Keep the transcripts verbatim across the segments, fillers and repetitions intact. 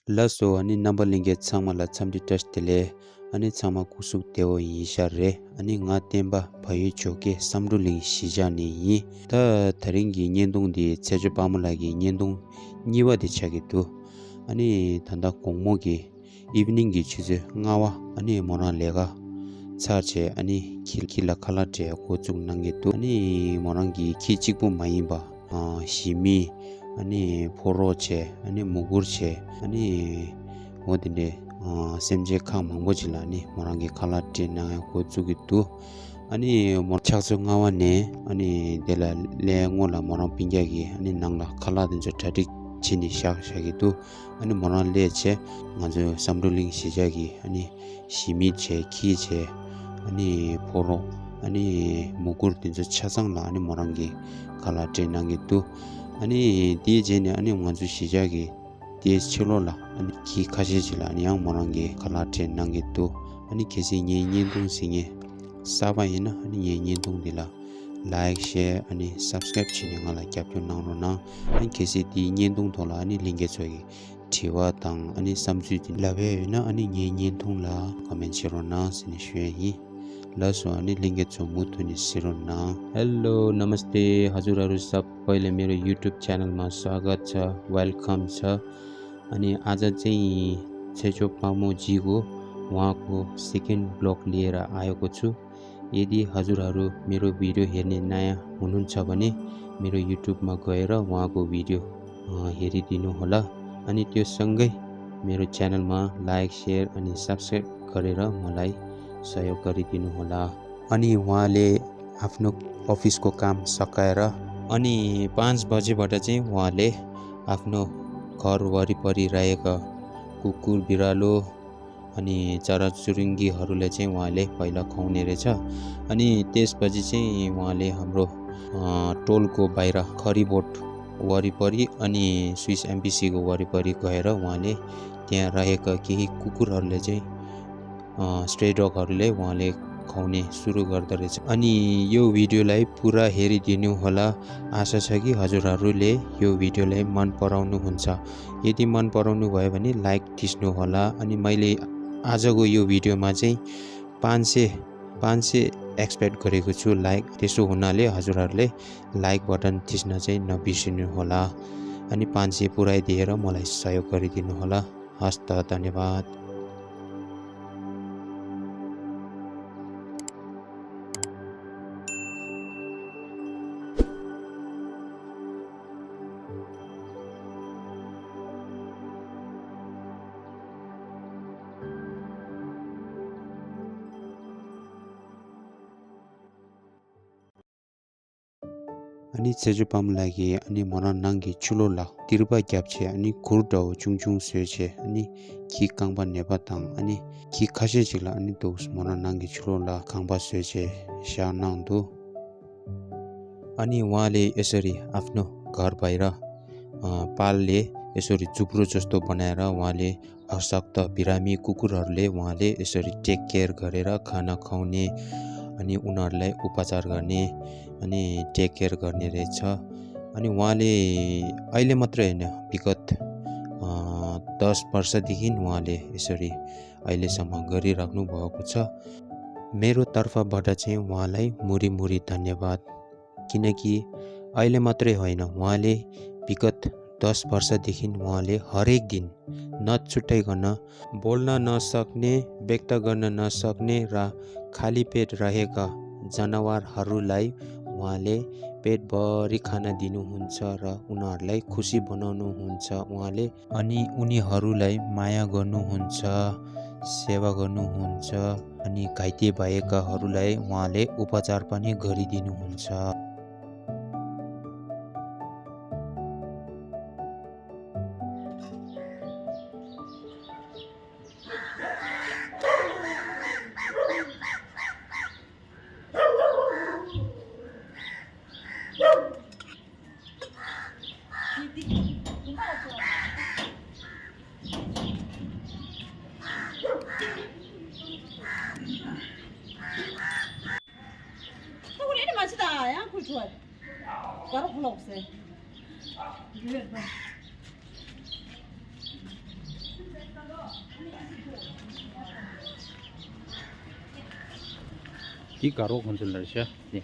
ལགས་སོ། ཨ་ནི་རྣམ་པ་ལྷན་རྒྱས་ཚང་མ་ལ་འཚམས་འདྲི་བཀྲ་ཤིས་བདེ་ལེགས། ཨ་ནི་ཚང་མ་སྐུ་གཟུགས་བདེ་པོ་ཡིན་ཤག་རེད། ཨ་ནི་ང་བསྟན་པ་བལ་ཡུལ་ཇོ་ཁྱི་བསམ་འགྲུབ་གླིང་གཞིས་ཆགས་ནས་ཡིན། ད་དེ་རིང་གི་བརྙན་ཐུང་འདི་ཚེ་མཆོག་དཔལ་མོ་ལགས་ཀྱི་བརྙན་ཐུང་གཉིས་པ་དེ་ཆགས་ཀྱི་འདུག་ཨ་ནི་ད་ལྟ་དགོང་མོ་གི་ཨིབ་ནིང་གི་ཆུ་ཚོད་ལྔ་པ། ཨ་ནི་མོ་རང་ལས་ཀ་ཚར་བྱས། ཨ་ནི་ཁྱི་ཁྱི་ལ་ཁ་ལག་སྤྲད་འགོ་བཙུགས་གནང་གི་འདུག་ཨ་ནི་མོ་རང་གི་ཁྱི་གཅིག་པུ་མ་ཡིན་པ། ཨ་ཞི་མི། ཨ་ནི་ཕོ་རོག་བྱས། ཨ་ནི་མུ་གུར་བྱས། ཨ་ནི་འོ་དེ་འདྲའི་ཨ་སེམས་ཅན་ཁག་མང་པོ་ཅིག་ལ་ཨ་ནི་མོ་རང་གི་ཁ་ལག་སྤྲད་གནང་ཡ་འགོ་བཙུགས་ཀྱི་འདུག་ཨ་ནི་མོ་ཕྱག་ཚོད་ལྔ་པ་ནས་ཨ་ནི་དེ་ལ་སླེབས་སྔོན་ལ་མོ་རང་སྤུན་ཀྱག་གིས་ཨ་ནི་ནང་ལ་ཁ་ལག་དེ་ཚོ་གྲ་སྒྲིག་བྱས་ནས་བཞག་བཞག་གི་འདུག་ཨ་ནི་མོ་རང་སླེབས་བྱས་ང་ཚོའི་བསམ་འགྲུབ་གླིང་གཞིས་ཆགས་ཀྱི་ཨ་ནི་ཞི་མི་བྱས། ཁྱི་བྱས། ཨ་ནི་ཕོ་རོག་ཨ་ནི་མུ་གུར་དེ་ཚོ་ཆ་ཚང་ལ་ཨ་ནི་མོ་རང་གིས་ཁ་ལག་སྤྲད་གནང་གི་འདུག་ཨ་ནི་དེའི་རྗེས་ནས་ཨ་ནི་ང་ཚོ་གཞིས་ཆགས་ཀྱི་དེའི་ཕྱི་ལོགས་ལ་ཨ་ནི་ཁྱི་ཁ་ཤས་ཅིག་ལ་ཨ་ནི་ཡང་མོ་རང་གིས་ཁ་ལག་སྤྲད་གནང་གི་འདུག་ཨ་ནི་གལ་སྲིད་ངའི་བརྙན་ཐུང་གཟིགས་མཁན་གསར་པ་ཡིན་ན་ཨ་ནི་ངའི་བརྙན་ཐུང་འདི་ལ་ལའིཀ་ཤེར་ཨ་ནི་སབ་སི་ཀ་རེབ་བྱས་ནས་ང་ལ་རྒྱབ་སྐྱོར་གནང་རོགས་གནང་། ཨ་ནི་གལ་སྲིད་དེའི་བརྙན་ཐུང་ཐོག་ལ་ཨ་ནི་ལྷན་རྒྱས་ཚོ་གི་དྲི་བ་དང་ཨ་ནི་བསམ་ཚུལ་དེ་ལབ་ཡས་ཡོད་ན་ཨ་ནི་ངའི་བརྙན་ཐུང་ལ་ཀོ་མེན་ཊི་བྱེད་རོགས་གནང་ཟེར་ནས་ཞུ་ཡས་ཡིན། ལགས་སོ། ཨ་ནི་ལྷན་རྒྱས་ཚོ་མུ་མཐུད་ནས་གཟིགས་རོགས་གནང་། हेलो, नमस्ते। हजुरहरू सबैलाई मेरो YouTube च्यानलमा स्वागत छ, वेलकम छ। अनि आज चाहिँ छेचो पामोजीको उहाँको सेकेन्ड भ्लग लिएर आएको छु। यदि हजुरहरू मेरो भिडियो हेर्ने नयाँ हुनुहुन्छ भने मेरो युट्युबमा गएर उहाँको भिडियो, अ, हेरिदिनु होला। अनि त्यो सँगै मेरो च्यानलमा लाइक, सेयर अनि सब्स्क्राइब गरेर मलाई सहयोग गरिदिनु होला। अनि उहाँले आफ्नो अफिसको काम सकाएर अनि पाँच बजेबाट चाहिँ उहाँले आफ्नो घर वरिपरि रहेका कुकुर, बिरालो अनि चराचुरुङ्गीहरूलाई चाहिँ उहाँले पहिला खुवाउने रहेछ। अनि त्यसपछि चाहिँ उहाँले हाम्रो, अ, टोलको बाहिर खरीबोट वरिपरि अनि स्विस एमबिसीको वरिपरि गएर उहाँले त्यहाँ रहेका केही कुकुरहरूलाई चाहिँ, अ, स्ट्रे डगहरूलाई उहाँले खुवाउने सुरु गर्दो रहेछ। अनि यो भिडियोलाई पुरा हेरिदिनु होला। आशा छ कि हजुरहरूले यो भिडियोलाई मन पराउनुहुन्छ। यदि मन पराउनु भयो भने लाइक थिच्नु होला। अनि मैले आजको यो भिडियोमा चाहिँ पाँच सय, पाँच सय एक्सपेक्ट गरेको छु लाइक। त्यसो हुनाले हजुरहरूले लाइक बटन थिच्न चाहिँ नबिर्सिनु होला। अनि पाँच सय पुऱ्याइदिएर मलाई सहयोग गरिदिनु होला। हस्त, धन्यवाद। अनि ཚེ་མཆོག་དཔལ་མོ་ལགས་ཀྱིས་ཨ་ནི་མོ་རང་ནང་གི་ཆུ་ལོག་ལ་ཏིར་པ་བརྒྱབ་བྱས། ཨ་ནི་གུར་འདྲ་བོ་ཆུང་ཆུང་བཟོས་བྱས། ཨ་ནི་ཁྱི་རྐང་པ་ནད་པ་དང་ཨ་ནི་ཁྱི་ཁ་ཤས་ཅིག་ལ་ཨ་ནི་འདུག་མོ་རང་ནང་གི་ཆུ་ལོག་ལ་ཁང་པ་བཟོས་བྱས་བཞག་གནང་འདུག་ཨ་ནི་उहाँले यसरी आफ्नो घर बाहिर, अ, पालले यसरी जुब्रो जस्तो बनाएर उहाँले अशक्त बिरामी कुकुरहरूले उहाँले यसरी टेक केयर गरेर खाना खुवाउने अनि उनीहरूलाई उपचार गर्ने अनि टेक केयर गर्ने रहेछ। अनि उहाँले अहिले मात्रै होइन, विगत, अ, दस वर्षदेखि उहाँले यसरी अहिलेसम्म गरिराख्नु भएको छ। मेरो तर्फबाट चाहिँ उहाँलाई मुरी मुरी धन्यवाद। किनकि अहिले मात्रै होइन, उहाँले विगत दस वर्षदेखि उहाँले हरेक दिन नछुट्याइकन बोल्न नसक्ने, व्यक्त गर्न नसक्ने र खाली पेट रहेका जनावरहरूलाई उहाँले पेटभरि खाना दिनुहुन्छ र उनीहरूलाई खुसी बनाउनुहुन्छ उहाँले। अनि उनीहरूलाई माया गर्नुहुन्छ, सेवा गर्नुहुन्छ। अनि घाइते भएकाहरूलाई उहाँले उपचार पनि गरिदिनुहुन्छ। འདི་དགའ་རོགས་ཁོང་ཚོ་ལ་ཤ་ནི།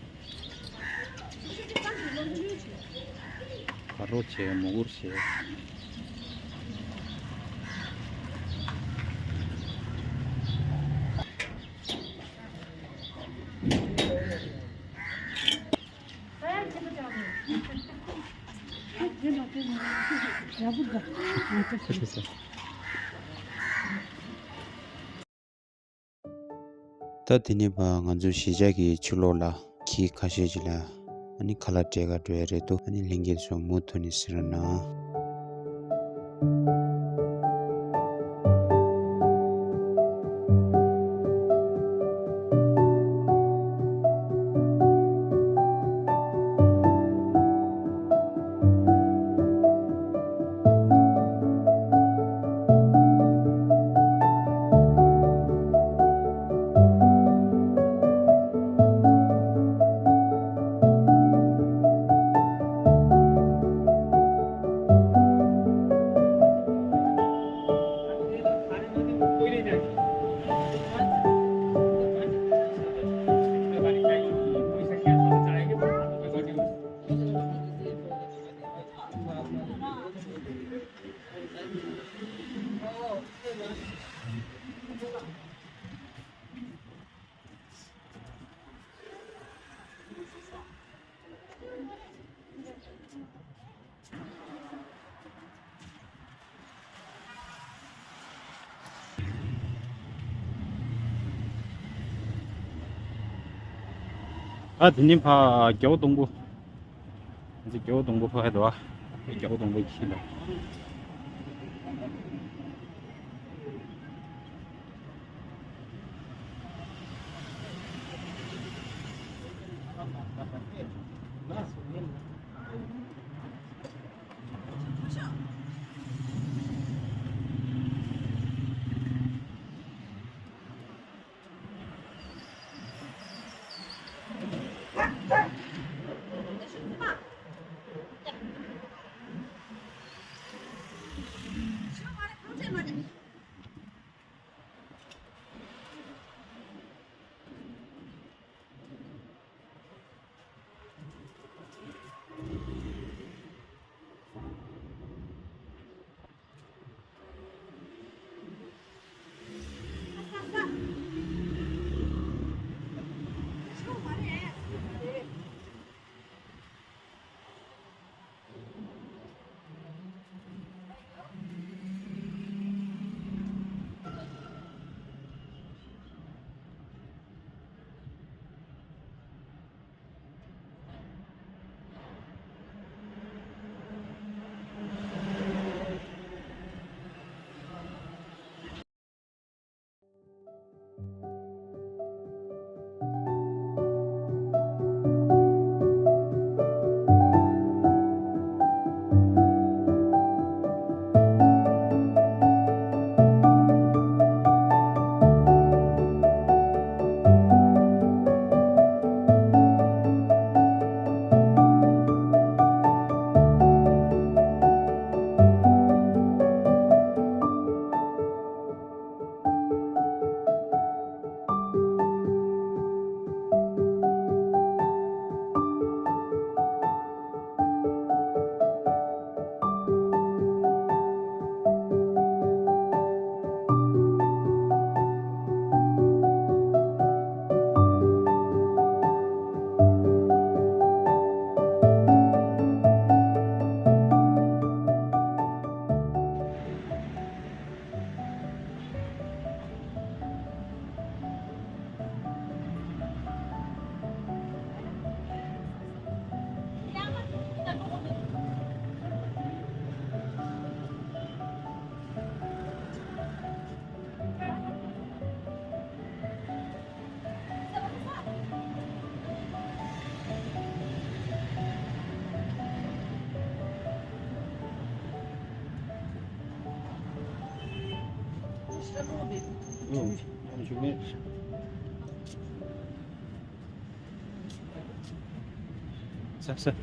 དགའ་རོགས་བྱས། མོ་གུར་བྱས། ད་དེ་ནས་ཕར་ང་ཚོའི་གཞིས་ཆགས་ཀྱི་ཕྱི་ལོགས་ལ་ཁྱི་ཁ་ཤས་ཅིག་ལ་ཨ་ནི་ཁ་ལག་སྤྲད་ག་འགྲོ་ཡ་རེད་འདུག་ཨ་ནི་ལྷན་རྒྱས་ཚོ་མུ་མཐུད་ནས་གཟིགས་རོགས་གནང་། ཨ་དེ་ནི་ཕ་རྒྱལ་བ་སྡོང་པོ། ང་ཚོ་རྒྱལ་བ་སྡོང་པོ་ཕ་ཧེ་དོ། རྒྱལ་བ་སྡོང་པོ་ཁྱི་ལ། ཟ་ཟ།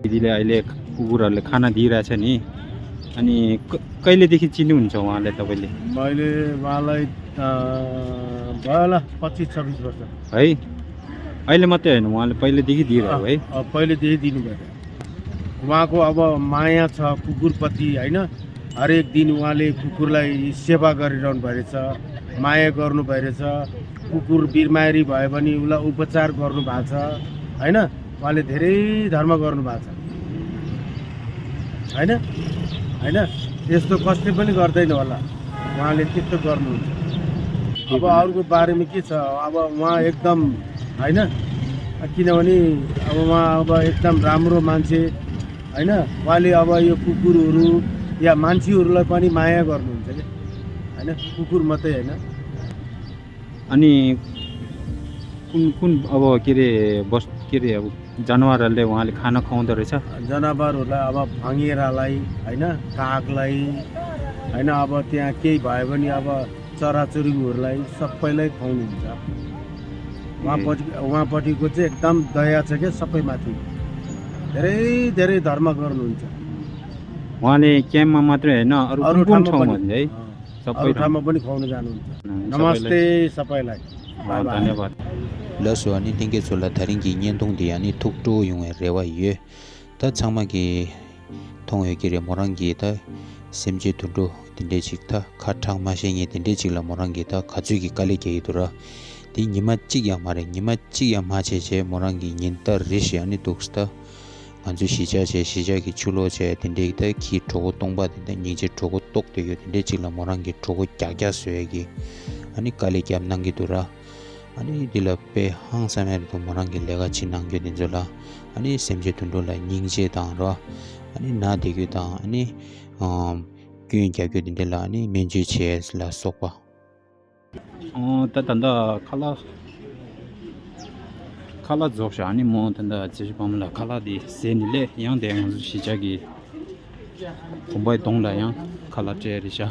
दिदीले अहिले कुकुरहरूले खाना दिइरहेछ नि। अनि क- कहिलेदेखि चिन्नुहुन्छ उहाँलाई तपाईँले? मैले उहाँलाई, अ, भयो होला पच्चिस छब्बिस वर्ष। है, अहिले मात्रै होइन, उहाँले पहिलेदेखि दिइरहेको है? अ, पहिलेदेखि दिनुभयो। उहाँको अब माया छ कुकुरप्रति, होइन? हरेक दिन उहाँले कुकुरलाई सेवा गरिरहनु भइरहेछ, माया गर्नु भइरहेछ। कुकुर बिमारी भयो भने उसलाई उपचार गर्नु भएको छ, होइन? उहाँले धेरै धर्म गर्नु भएको छ, होइन? होइन, यस्तो कसले पनि गर्दैन होला, उहाँले त्यस्तो गर्नुहुन्छ। अब अर्को बारेमा के छ, अब उहाँ एकदम, होइन, किनभने अब उहाँ अब एकदम राम्रो मान्छे, होइन? उहाँले अब यो कुकुरहरू या मान्छेहरूलाई पनि माया गर्नुहुन्छ क्या, होइन? कुकुर मात्रै होइन। अनि कुन कुन अब के अरे बस के अरे अब जनावरहरूले उहाँले खाना खुवाउँदो रहेछ? जनावरहरूलाई अब भँगेरालाई, होइन, कागलाई, होइन, अब त्यहाँ केही भयो भने अब चराचुरुङ्गीहरूलाई सबैलाई खुवाउनुहुन्छ। उहाँपट्टि उहाँपट्टिको चाहिँ एकदम दया छ क्या सबैमाथि। धेरै धेरै धर्म गर्नुहुन्छ। उहाँले क्याम्पमा मात्रै होइन, अरू अरू कुन कुन ठाउँमा ठाउँमा पनि। पनि है? अँ, सबै अरू ठाउँ। ठाउँमा पनि खुवाउन जानुहुन्छ। अँ, नमस्ते सबैलाई। सबैलाई। अँ, बाई बाई। धन्यवाद। ལགས་སོ། ཨ་ནི་ལྷན་རྒྱས་ཚོ་ལ་ད་རིང་གི་བརྙན་ཐུང་འདི་ཨ་ནི་ཐུགས་སྤྲོ་ཡོང་བའི་རེ་བ་ཡོད། ད་ཚང་མ་གིས་མཐོང་ཡོད་ཀྱི་རེད། མོ་རང་གིས་ད་སེམས་ཅན་དུད་འགྲོ་དེ་འདྲས་ཅིག་ད་ཁ་གྲག་མ་ཤེས་མཁན་དེ་འདྲས་ཅིག་ལ་མོ་རང་གིས་ད་ག་ཚོད་ཀྱི་དཀའ་ལས་རྒྱག་གི་འདུག་ར། དེ་ཉི་མ་གཅིག་ཡང་མ་རེད། ཉི་མ་གཅིག་ཡང་མ་བྱས་བྱས་མོ་རང་གིས་ཉིན་ལྟར་རེ་བཞིན་ཨ་ནི་འདུག་སེ་ད། ང་ཚོ་གཞིས་ཆགས་བྱས་གཞིས་ཆགས་ཀྱི་ཆུ་ལོག་བྱས་དེ་འདྲའི་ད་ཁྱིའི་གྲོད་ཁོག་སྟོང་པ་དེ་འདྲ་སྙིང་རྗེ་གྲོད་ཁོག་ལྟོགས་བསྡད་ཡོད་དེ་འདྲའི་ཅིག་ལ་མོ་རང་གི་གྲོད་ཁོག་རྒྱགས་རྒྱགས་བཟོ་ཡས་ཀྱི་ཨ་ནི་དཀའ་ལས་རྒྱབ་གནང་གི་འདུག་ར། ཨ་ནི་འདི་ལ་དཔེ་ཧང་སང་ཡ་རེད་འདུག་མོ་རང་གི་ལས་ཀ་བྱེད་གནང་རྒྱུ་དེ་ཚོ་ལ། ཨ་ནི་སེམས་ཅན་དུད་འགྲོ་ལ་སྙིང་རྗེ་དང་ར། ཨ་ནི་ན་བསྡད་རྒྱུ་དང་ཨ་ནི་ཨམ་སྐྱོན་རྒྱག་རྒྱུ་དེ་འདྲ་ལ་ཨ་ནི་སྨན་བཅོས་བྱས་ལ་སོགས་པ། ཨོ། ད་ད་ལྟ་ཁ་ལག་ཁ་ལག་རྫོགས་ཤག་ཨ་ནི་མོ་ད་ལྟ་རྩེ་ཞུ་ཕ་མ་ལ་ཁ་ལག་དེ་བཟས་ནས་སླེབས། ཡང་དེ་ང་ཚོ་གཞིས་ཆགས་ཀྱི་དགོན་པའི་གདོང་ལ་ཡང་ཁ་ལག་སྤྲད་རེད་ཤག་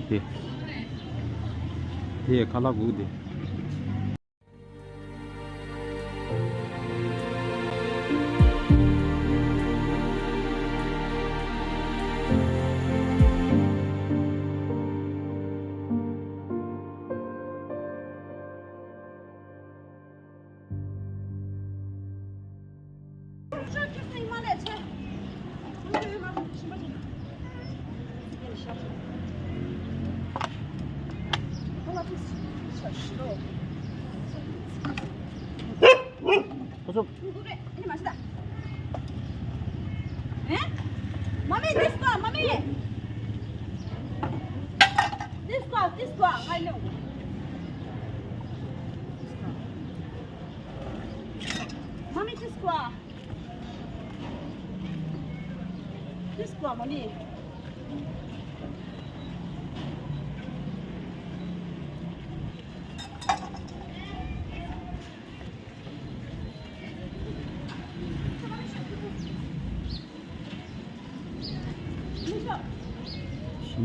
དེ་དེ་ཁ་ལག་སྒུག་དེ། Mommy, this one, mommy. This one, this one, I know. Mommy, this one. This one, mommy.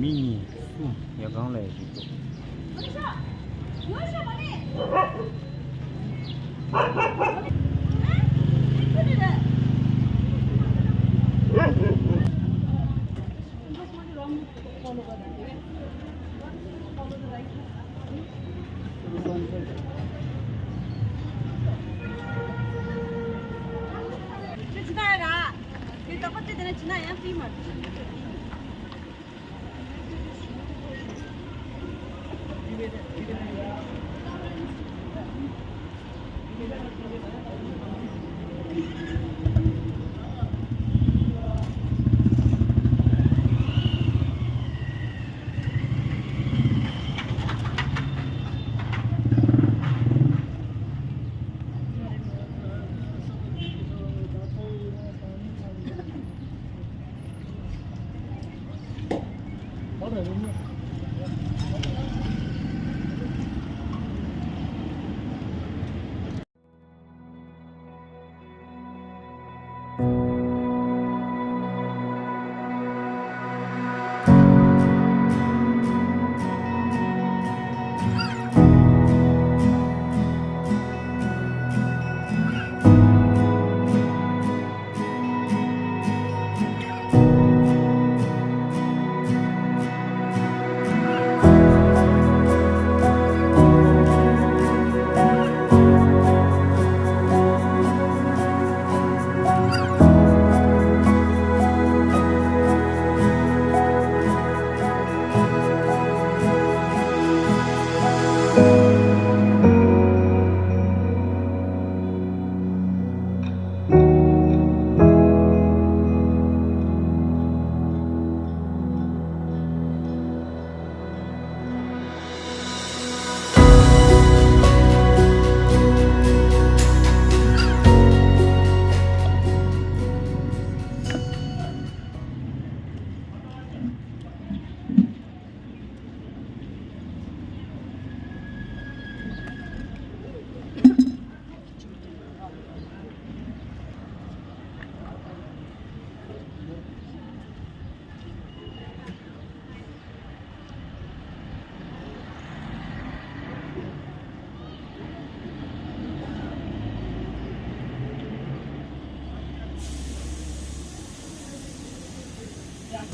མི་གཉིས་གསུམ་ཡ་གང་ལ་ཡ་ཞིག་འདུག་ན་ཡང་བྲིས་མ་བྲིས།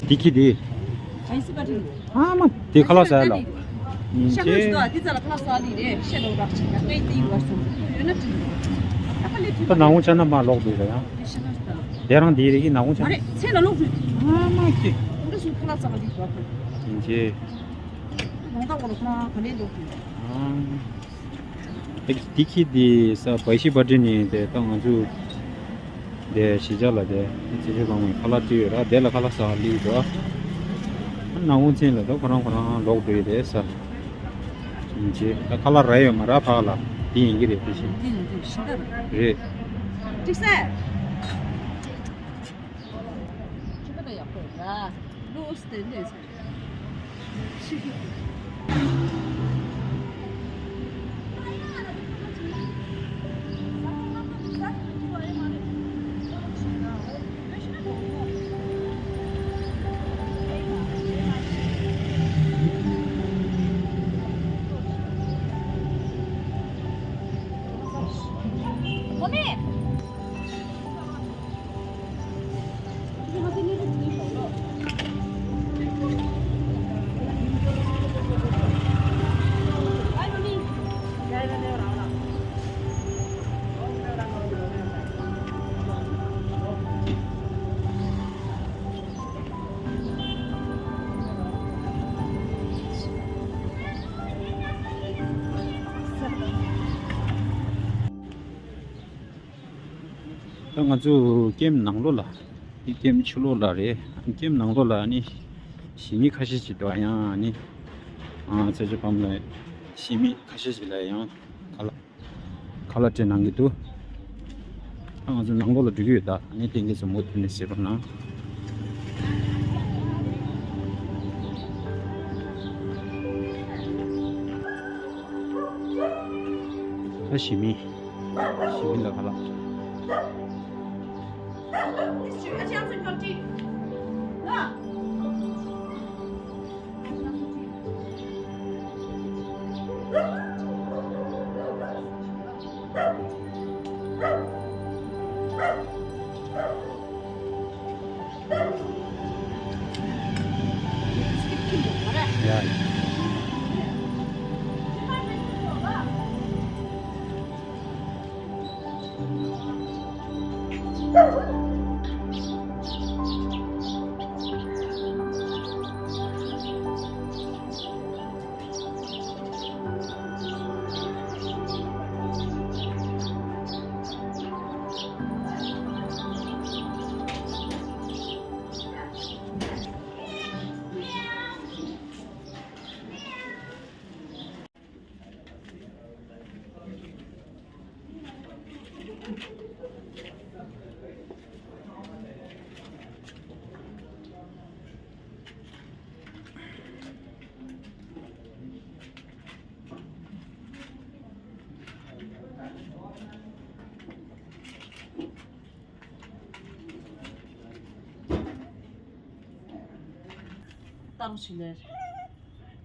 འདི་ཁྱི་འདི། ག་ཡི་སི་པ་ཏི། ཨ་མ། དེ་ཁ་ལག་ཟ་ལ། ཤ་ཁང་ཞིག་འདུག་དེ་ཙ་ལ་ཁ་ལག་ཟ་ལི་རེད། ཤ་ལོག་རག་ཅིག་ད་ཀའི་ཏི་ཡོད་སོང་ཡོད་ན་ཅི། ད་ཁ་ལེ་ཐུབ། ད་ནག་འོང་ཆ་ན་མ་ལོག་འདུག་ད་ཡང་། དེ་ཤ་ཁང་ཞིག་ད། དེ་རང་འདི་རེད་ཀྱི་ནག་འོང་ཆ་ན། མ་རེད་ཚེ་ལ་ལོག་འདུག་ཨ་མ་ཁྱི། འདི་སུ་ཁ་ལག་ཟ་ག་འདི་འདུག་ཡིན་གྱི། ལོང་ད་གོ་ལོ་ཁ་ལག་ག་ལེ་ལོག་འདུག་ཨ། ཨེ་འདི་ཁྱི་འདི་ས་བའི་ཤི་པ་ཏི་ནི་དེ་ད་ང་ཚོ་དེ་གཞིས་ཆགས་ལ་དེ་ཚེ་ཆུ་གང་མོའི་ཁ་ལག་བྲིས་ཡོད་ར། དེ་ལ་ཁ་ལག་ཟ་ལི་འགྲོ། ནང་ངོ་ཚན་ལ་ད་ཁོ་རང་ཁོ་རང་ལོག་འགྲོ་ཡི་རེད་ས། ཡིན་གྱི་ད་ཁ་ལག་རག་ཡོད་མ་རག་ཕག་ལ་དེ་ཡིན་གྱི་རེད་དེ་བཞིན། འདི་ཡིན་འདི་ཤི་ད་རེད། ཅིག་ས། ཁྱི་ཕ་ད་ཡག་པོ་ར། ལོ་སྟེ་ལེ་ས། ད་ང་ཚོ་ཀེམ་ནང་ལོགས་ལ། འདི་ཀེམ་ཕྱི་ལོགས་ལ་རེད། ཀེམ་ནང་ལོགས་ལ་ནི་གཞིས་མི་ཁ་ཤས་ཤིག་འདུག་ཡང་ནི་ཚེ་ཆུ་ཕམ་ལ་གཞིས་མི་ཁ་ཤས་ཤིག་ལ་ཡང་ཁ་ལག་ཁ་ལག་སྤྲད་གནང་གི་འདུག་ད་ང་ཚོ་ནང་ལོགས་ལ་འགྲོ་གི་ཡོད། ད་ནི་ཏན་ཏན་ཚོ་མུ་མཐུད་ནས་གཟིགས་རོགས་གནང་། ད་གཞིས་མི། གཞིས་མི་ལ་ཁ་ལག་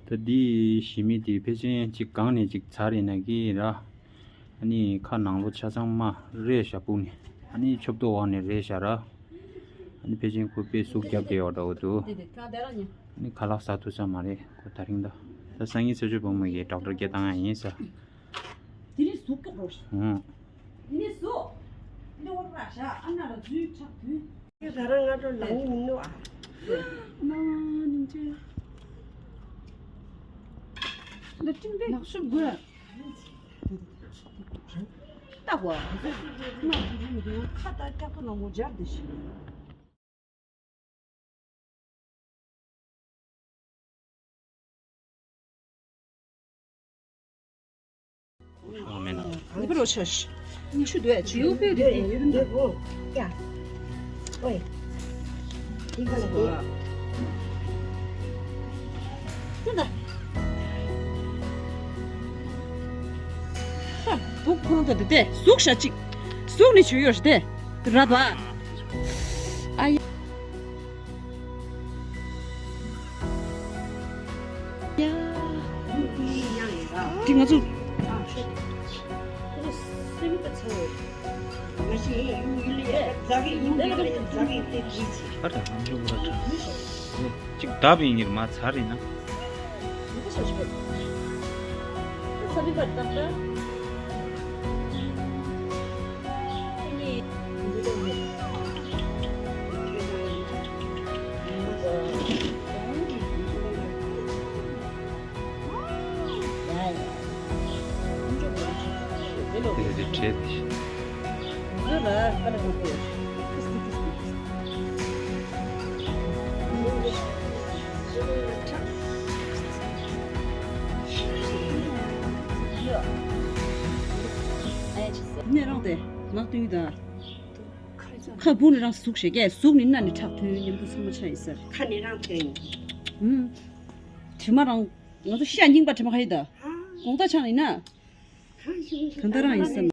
ད་འདི་ཞི་མི་དེ་ཕལ་ཆེར་ཅིག་གང་ནས་ཅིག་ཚར་ཡིན་ན་གི་ར། ཨ་ནི་ཁ་ནང་ལོགས་ཆ་ཚང་མ་རས་ཞྭ་སྤུགས་ནས། ཨ་ནི་ཆབ་ཏོ་འོག་ནས་རས་ཞྭ་ར། ཨ་ནི་ཕལ་ཆེར་ཁོ་དཔེ་ཟུག་རྒྱབ་བསྡད་ཡོད་འདྲ་བོ་འདུག། ཨ་ནི་ཁ་ལག་ཟ་ཐུབ་ས་མ་རེད་ཁོ་ད་རིང་ད། ད་སང་ཉིན་ཚེ་མཆོག་བུ་མོ་གིས་ཌོག་ཊར་སྐད་བཏང་ཡ་ཡིན་ས། དེ་ནས་ཟུག་ཀྱོག་རོ། ཧུང་། དེ་ནས་ཟུག་འདི་འོར་ར་ཤ་ཨ་ན་ར་ཛུའི་ཁྲག་དུས། ད་རང་ང་ཚོ་ལང་མི་ནུ་ཨ། མ་ནིང་ཅེ། འདི་ཅིང་དེ་ལག་ཤུབས་དགོས། ལྟ་གོ། ང་ཁ་ལྟ་ཀྱག་ཏུ་ལ་ངོ་སྦྱར་དེ་ཞིག། ཨ་མེན། ཨ་པ་རོ་ཆ་ཤ། ཉི་ཤུ་དུ་ཡ་ཆུ་ཡོད་པའི་དུས་དེ་ཡོད་འདུག་ཡ། ཨོའི། ཨིན་ག་ལ་དེ། དེ་ད། ཧ། བུག་ཕོང་ད་དེ་དེ་ཟུག་ཤ་ཅིག། ཟུག་ནི་ཆུ་ཡོད་ཤ་དེ། ར་བ། ཨ་ཡ། ཡ། དེ་ང་ཚོ། ཨ་ར་ཨ་མཆོག་ར་ཁྲ། ཅིག་བརྡབ་ཡིན་གྱི་མ་ཚར་ཡིན་ན། དེ་རེད་དེ་བྲེད་དེ། ནས་རང་དེ་ནག་ཏུ་ཡོད་ད། ཁ་སྦུག་ནས་རང་ཟུག་བྱེད་ཀྱི་ཟུག་ནི་སྣ་ནས་ཁྲག་ཐོན་མཉམ་དུ་ཚང་མ་ཆགས་ཡིན་ཟེར། ཁ་ནས་རང་ཐོན་ཡིན། ཨུམ། དྲི་མ་རང་ང་ཚོ་ཤ་རྙིང་པ་དྲི་མ་ཁ་ཡིན་ད། ཨ། དགོང་དག་ཆགས་ཡིན་ན། ཁ་ཞུ་ཞུ་གང་ལྟར་རང་ཡིན་བསམ།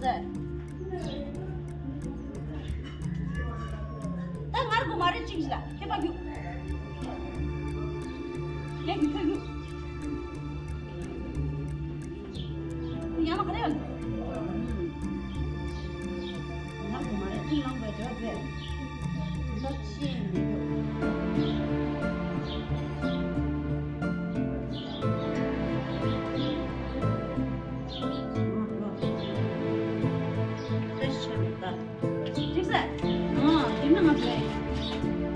ད་ངར་གོ་མ་རེད་ཅིག་ལ་ཁྱེད་པ་རྒྱུག་ཁྱེད་རྒྱུག་ཁྱེད་རྒྱུག་ཡང་མ་ག་རེ་ཡོད། ངར་གོ་མ་རེད་ཅིག་ལངས་པའི་འདྲ་བས་ལོ་ཆེ་མི་འདུག་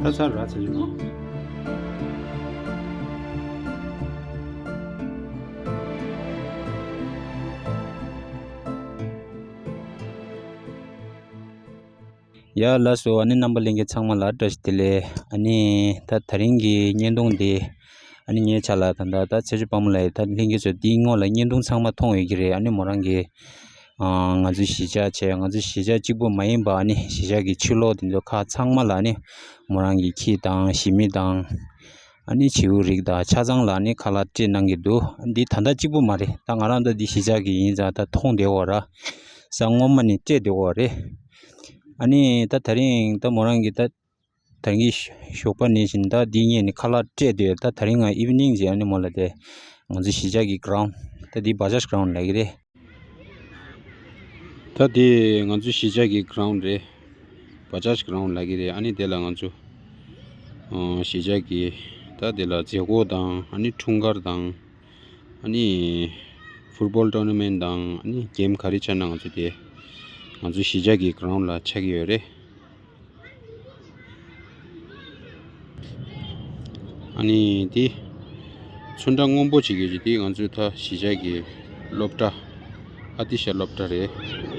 ད་ཚར་ར་ཚར་ཡོད། ཡ་ལགས་སོ། ཨ་ནི་རྣམ་པ་ལྷན་རྒྱས་ཚང་མ་ལ་བཀྲ་ཤིས་བདེ་ལེགས། ཨ་ནི་ད་དེ་རིང་གི་བརྙན་ཐུང་འདི་ཨ་ནི་ངའི་ཆ་ལ་ད་ད་ད་ཚེ་མཆོག་དཔལ་མོ་ལགས་ད་ལྷན་རྒྱས་ཚོ་འདིའི་སྔོན་ལ་བརྙན་ཐུང་ཚང་མ་མཐོང་ཡོད་ཀྱི་རེད། ཨ་ནི་མོ་རང་གི་ཨ་ང་ཚོའི་གཞིས་ཆགས་བྱས་ང་ཚོའི་གཞིས་ཆགས་གཅིག་པུ་མ་ཡིན་པ་ཨ་ནི་གཞིས་ཆགས་ཀྱི་ཕྱི་ལོགས་དེ་ཚོ་ཁག་ཚང་མ་ལ་ཨ་ནི་མོ་རང་གི་ཁྱི་དང་ཞི་མི་དང་ ཨ་ནི་བྱིའུ་རིགས་དང་ཆ་ཚང་ལ་ཨ་ནི་ཁ་ལག་སྤྲད་གནང་གི་འདུག་ཨ་འདི་ད་ལྟ་གཅིག་པུ་མ་རེད། ད་ང་རང་ད་འདི་གཞིས་ཆགས་ཀྱི་ཡིན་ཙང་ད་མཐོང་བསྡད་ཡོད་ར། ས་སྔོན་མ་ནས་སྤྲད་བསྡད་ཡོད་རེད། ཨ་ནི་ད་དེ་རིང་ད་མོ་རང་གི་ད་ད་གིན་ཞོགས་པ་ནས་བཞིན་ད་འདི་ཉིད་ནས་ཁ་ལག་སྤྲད་དེ། ད་དེ་རིང་ང་ཨིབ་ནིང་ཅིག་ཨ་ནི་མོ་ལ་དེ་ང་ཚོ་གཞིས་ཆགས་ཀྱི་གྷི་རའུན་ཌི། ད་འདི་བ་ཇཱཇ་གྷི་རའུན་ཌི་ལབ་ཀྱི་རེད། ད་དེ་ང་ཚོ་གཞིས་ཆགས་ཀྱི་གྷི་རའུན་ཌི་རེད། བ་ཇཱཇ་གྷི་རའུན་ཌི་ལབ་ཀྱི་རེད། ཨ་ནི་དེ་ལ་ང་ཚོ་ཨ་གཞིས་ཆགས་ཀྱི་ད་དེ་ལ་མཛད་སྒོ་དང་ཨ་ནི་འཁྲུངས་སྐར་དང་ཨ་ནི་ཕུཊ་བོལ་ཊོར་ན་མེན་ཊི་དང་ཨ་ནི་གེམ་ག་རེ་ཆགས་ན་ང་ཚོ་དེ་ང་ཚོ་གཞིས་ཆགས་ཀྱི་གྷི་རའུན་ཌི་ལ་ཆགས་ཀྱི་ཡོད་རེད། ཨ་ནི་དེ་ཚོན་ཁྲ་སྔོན་པོ་ཅིག་ཡོད་ཀྱི་དེ་ང་ཚོའི་ད་གཞིས་ཆགས་ཀྱི་སློབ་གྲྭ། ཨ་ཏི་ཤ་སློབ་གྲྭ་རེད།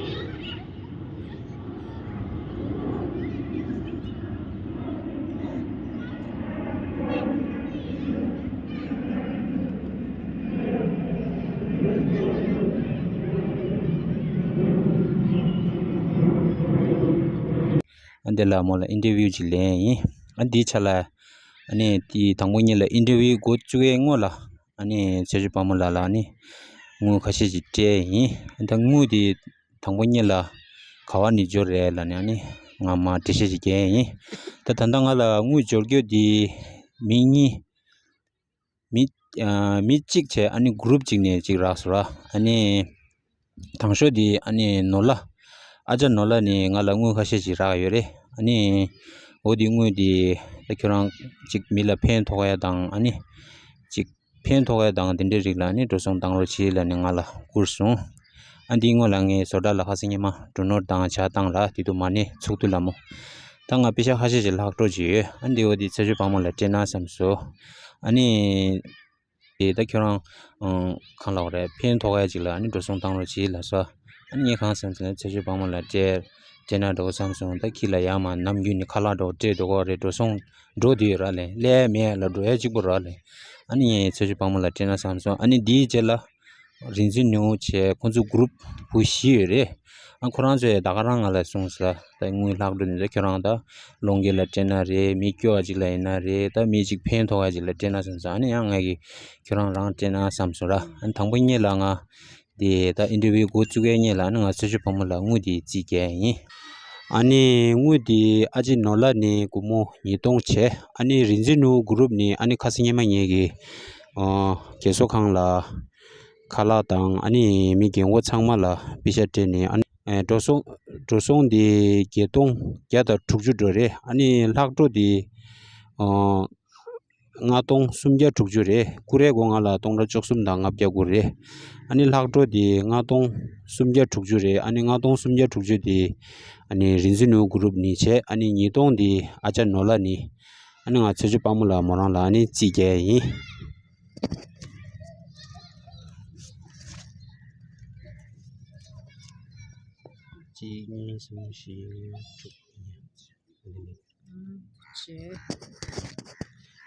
ཨ་འདི་ལ་མོ་ལ་ཨིན་ཊར་བིའུ་ཅིག་ལེན་ཡིན། ཨ་འདིའི་ཆ་ལ་ཨ་ནི་དེ་དང་པོ་ཉིད་ལ་ཨིན་ཊར་བིའུ་འགོ་བཙུགས་ཡས་སྔོན་ལ་ཨ་ནི་ཚེ་མཆོག་དཔལ་མོ་ལགས་ལ་ཨ་ནི་དངུལ་ཁ་ཤས་ཅིག་སྤྲད་ཡིན། ཨ་ད་དངུལ་དེ་དང་པོ་ཉིད་ལ་ག་བ་ནས་འབྱོར་རེད་ལབ་ནས་ཨ་ནི་ང་མར་འགྲེལ་བཤད་ཅིག་རྒྱག་ཡིན། ད་ད་ལྟ་ང་ལ་དངུལ་འབྱོར་རྒྱུ་དེ་མི་གཉིས། མི་ཨ་མི་གཅིག་བྱས་ཨ་ནི་གུ་རུབ་གཅིག་ནས་གཅིག་རག་སོང་ར། ཨ་ནི་དང་ཤོས་དེ་ཨ་ནི་ནོར་ལྷ། ཨ་ཅག་ནོར་ལྷ་ནས་ང་ལ་དངུལ་ཁ་ཤས་ཅིག་རག་ཡོད་རེད། ཨ་ནི་འོ་དེ་དངུལ་དེ་ད་ཁྱོད་རང་གཅིག་མི་ལ་ཕན་ཐོགས་ཡ་དང་ཨ་ནི་གཅིག་ཕན་ཐོགས་ཡ་དང་དེ་འདྲའི་རིགས་ལ་ཨ་ནི་འགྲོ་སོང་བཏང་རོགས་གྱིས་ལབ་ནས་ང་ལ་བསྐུར་སོང་། ཨ་འདིའི་སྔོན་ལ་ངས་བཟོ་གྲྭ་ལ་ཁ་སང་ཉི་མ་འགྲོ་ནོར་བཏང་ཇ་བཏང་ར། དེ་དུས་མ་ཎི་ཚོགས་དུས་ལ་མོ། ད་ང་པེ་ཤག་ཁ་ཤས་ཅིག་ལྷག་འཕྲོ་ཅིག་ཡོད། ཨ་འདི་འོ་དེ་ཚེ་མཆོག་དཔལ་མོ་ལ་སྤྲད་ན་བསམ་སོང་། ཨ་ནི་དེ་ད་ཁྱོད་རང་ཨང་གང་ལབ་དགོས་རེད། ཕན་ཐོགས་ཡ་ཅིག་ལ་ཨ་ནི་འགྲོ་སོང་བཏང་རོགས་གྱིས་ལབ་སོང་། ཨ་ནི་ངས་གང་བསམ་ཟེར་ན་ཚེ་མཆོག་དཔལ་མོ་ལ་སྤྲད་སྤྲད་ན་འགྲོ་བསམ་སོང་། ད་ཁྱི་ལ་ཡར་མར་ནམ་རྒྱུན་ནས་ཁ་ལག་འགྲོ་སྤྲད་འགྲོ་གི་རེད། འགྲོ་སོང་འགྲོ་དུས་ར་ལས་སླེབས་མེད་ལ་འགྲོ་ཡ་གཅིག་པོ་ར་ལས། ཨ་ནི་ངས་ཚེ་མཆོག་དཔལ་མོ་ལ་སྤྲད་ན་བསམ་སོང་། ཨ་ནི་དེའི་རྗེས་ལ་རིག་འཛིན་ནུ་བྱས་ཁོང་ཚོ་གུ་རུབ་བུ་བཞི་ཡོད་རེད། ཨ་ཁོ་རང་ཚོས་ད་ག་རང་ང་ལ་གསུངས་སོང་། ད་དངུལ་ལྷག་འགྲོ་དེ་ཚོ་ཁྱོད་རང་ད་སློང་རྒྱུ་ལ་སྤྲད་ན་རེད། མི་སྐྱོ་བ་ཅིག་ལ་ཡིན་ན་རེད། ད་མི་གཅིག་ཕན་ཐོགས་ཡ་ཅིག་ལ་སྤྲད་ན་བསམ་སོང་། ཨ་ནི་ཡང་ངས་ཀྱིས་ཁྱོད་རང་རང་སྤྲད་ན་བསམ་སོང་ར། ཨ་ནི་དང་པོ་ཉིད་ལ་ང་དེ་ད་ཨིན་ཊར་བིའུ་འགོ་བཙུགས་ཡས་སྔོན་ལ་ཨ་ནི་ང་ཚེ་མཆོག་དཔལ་མོ་ལ་དངུལ་དེ་རྩིས་རྒྱག་ཡིན། ཨ་ནི་དངུལ་དེ་ཨ་ཅེ་ནོར་ལྷ་ནས་སྒོར་མོ་ཉིས་སྟོང་བྱས། ཨ་ནི་རིག་འཛིན་ནུ་གུ་རུབ་ནས་ཨ་ནི་ཁ་སང་ཉི་མ་ངེད་ཀྱི་ཨ་རྒས་གསོ་ཁང་ལ་ཁ་ལག་དང་ཨ་ནི་མི་རྒན་གོག་ཚང་མ་ལ་པེ་ཤག་སྤྲད་ནས། ཨ་ནི་ཨ་འགྲོ་སོང་འགྲོ་སོང་དེ་བརྒྱད་སྟོང་བརྒྱ་དང་དྲུག་ཅུ་འགྲོ་རེད། ཨ་ནི་ལྷག་འཕྲོ་དེ་ཨ་ལྔ་སྟོང་སུམ་བརྒྱ་དྲུག་ཅུ་རེད། ཀུ་རེ་སྒོ་ང་ལ་སྟོང་ཕྲག་བཅུ་གསུམ་དང་ལྔ་བརྒྱ་དགུ་རེད། ཨ་ནི་ལྷག་འཕྲོ་དེ་ལྔ་སྟོང་སུམ་བརྒྱ་དྲུག་ཅུ་རེད། ཨ་ནི་ལྔ་སྟོང་སུམ་བརྒྱ་དྲུག་ཅུ་དེ་ཨ་ནི་རིག་འཛིན་ནུ་གུ་རུབ་ནས་བྱས། ཨ་ནི་ཉིས་སྟོང་དེ་ཨ་ཅག་ནོར་ལྷ་ནས། ཨ་ནི་ང་ཚེ་མཆོག་དཔལ་མོ་ལ་མོ་རང་ལ་ཨ་ནི་རྩིས་རྒྱག་ཡིན། གཅིག་གཉིས་གསུམ་བཞི་དྲུག་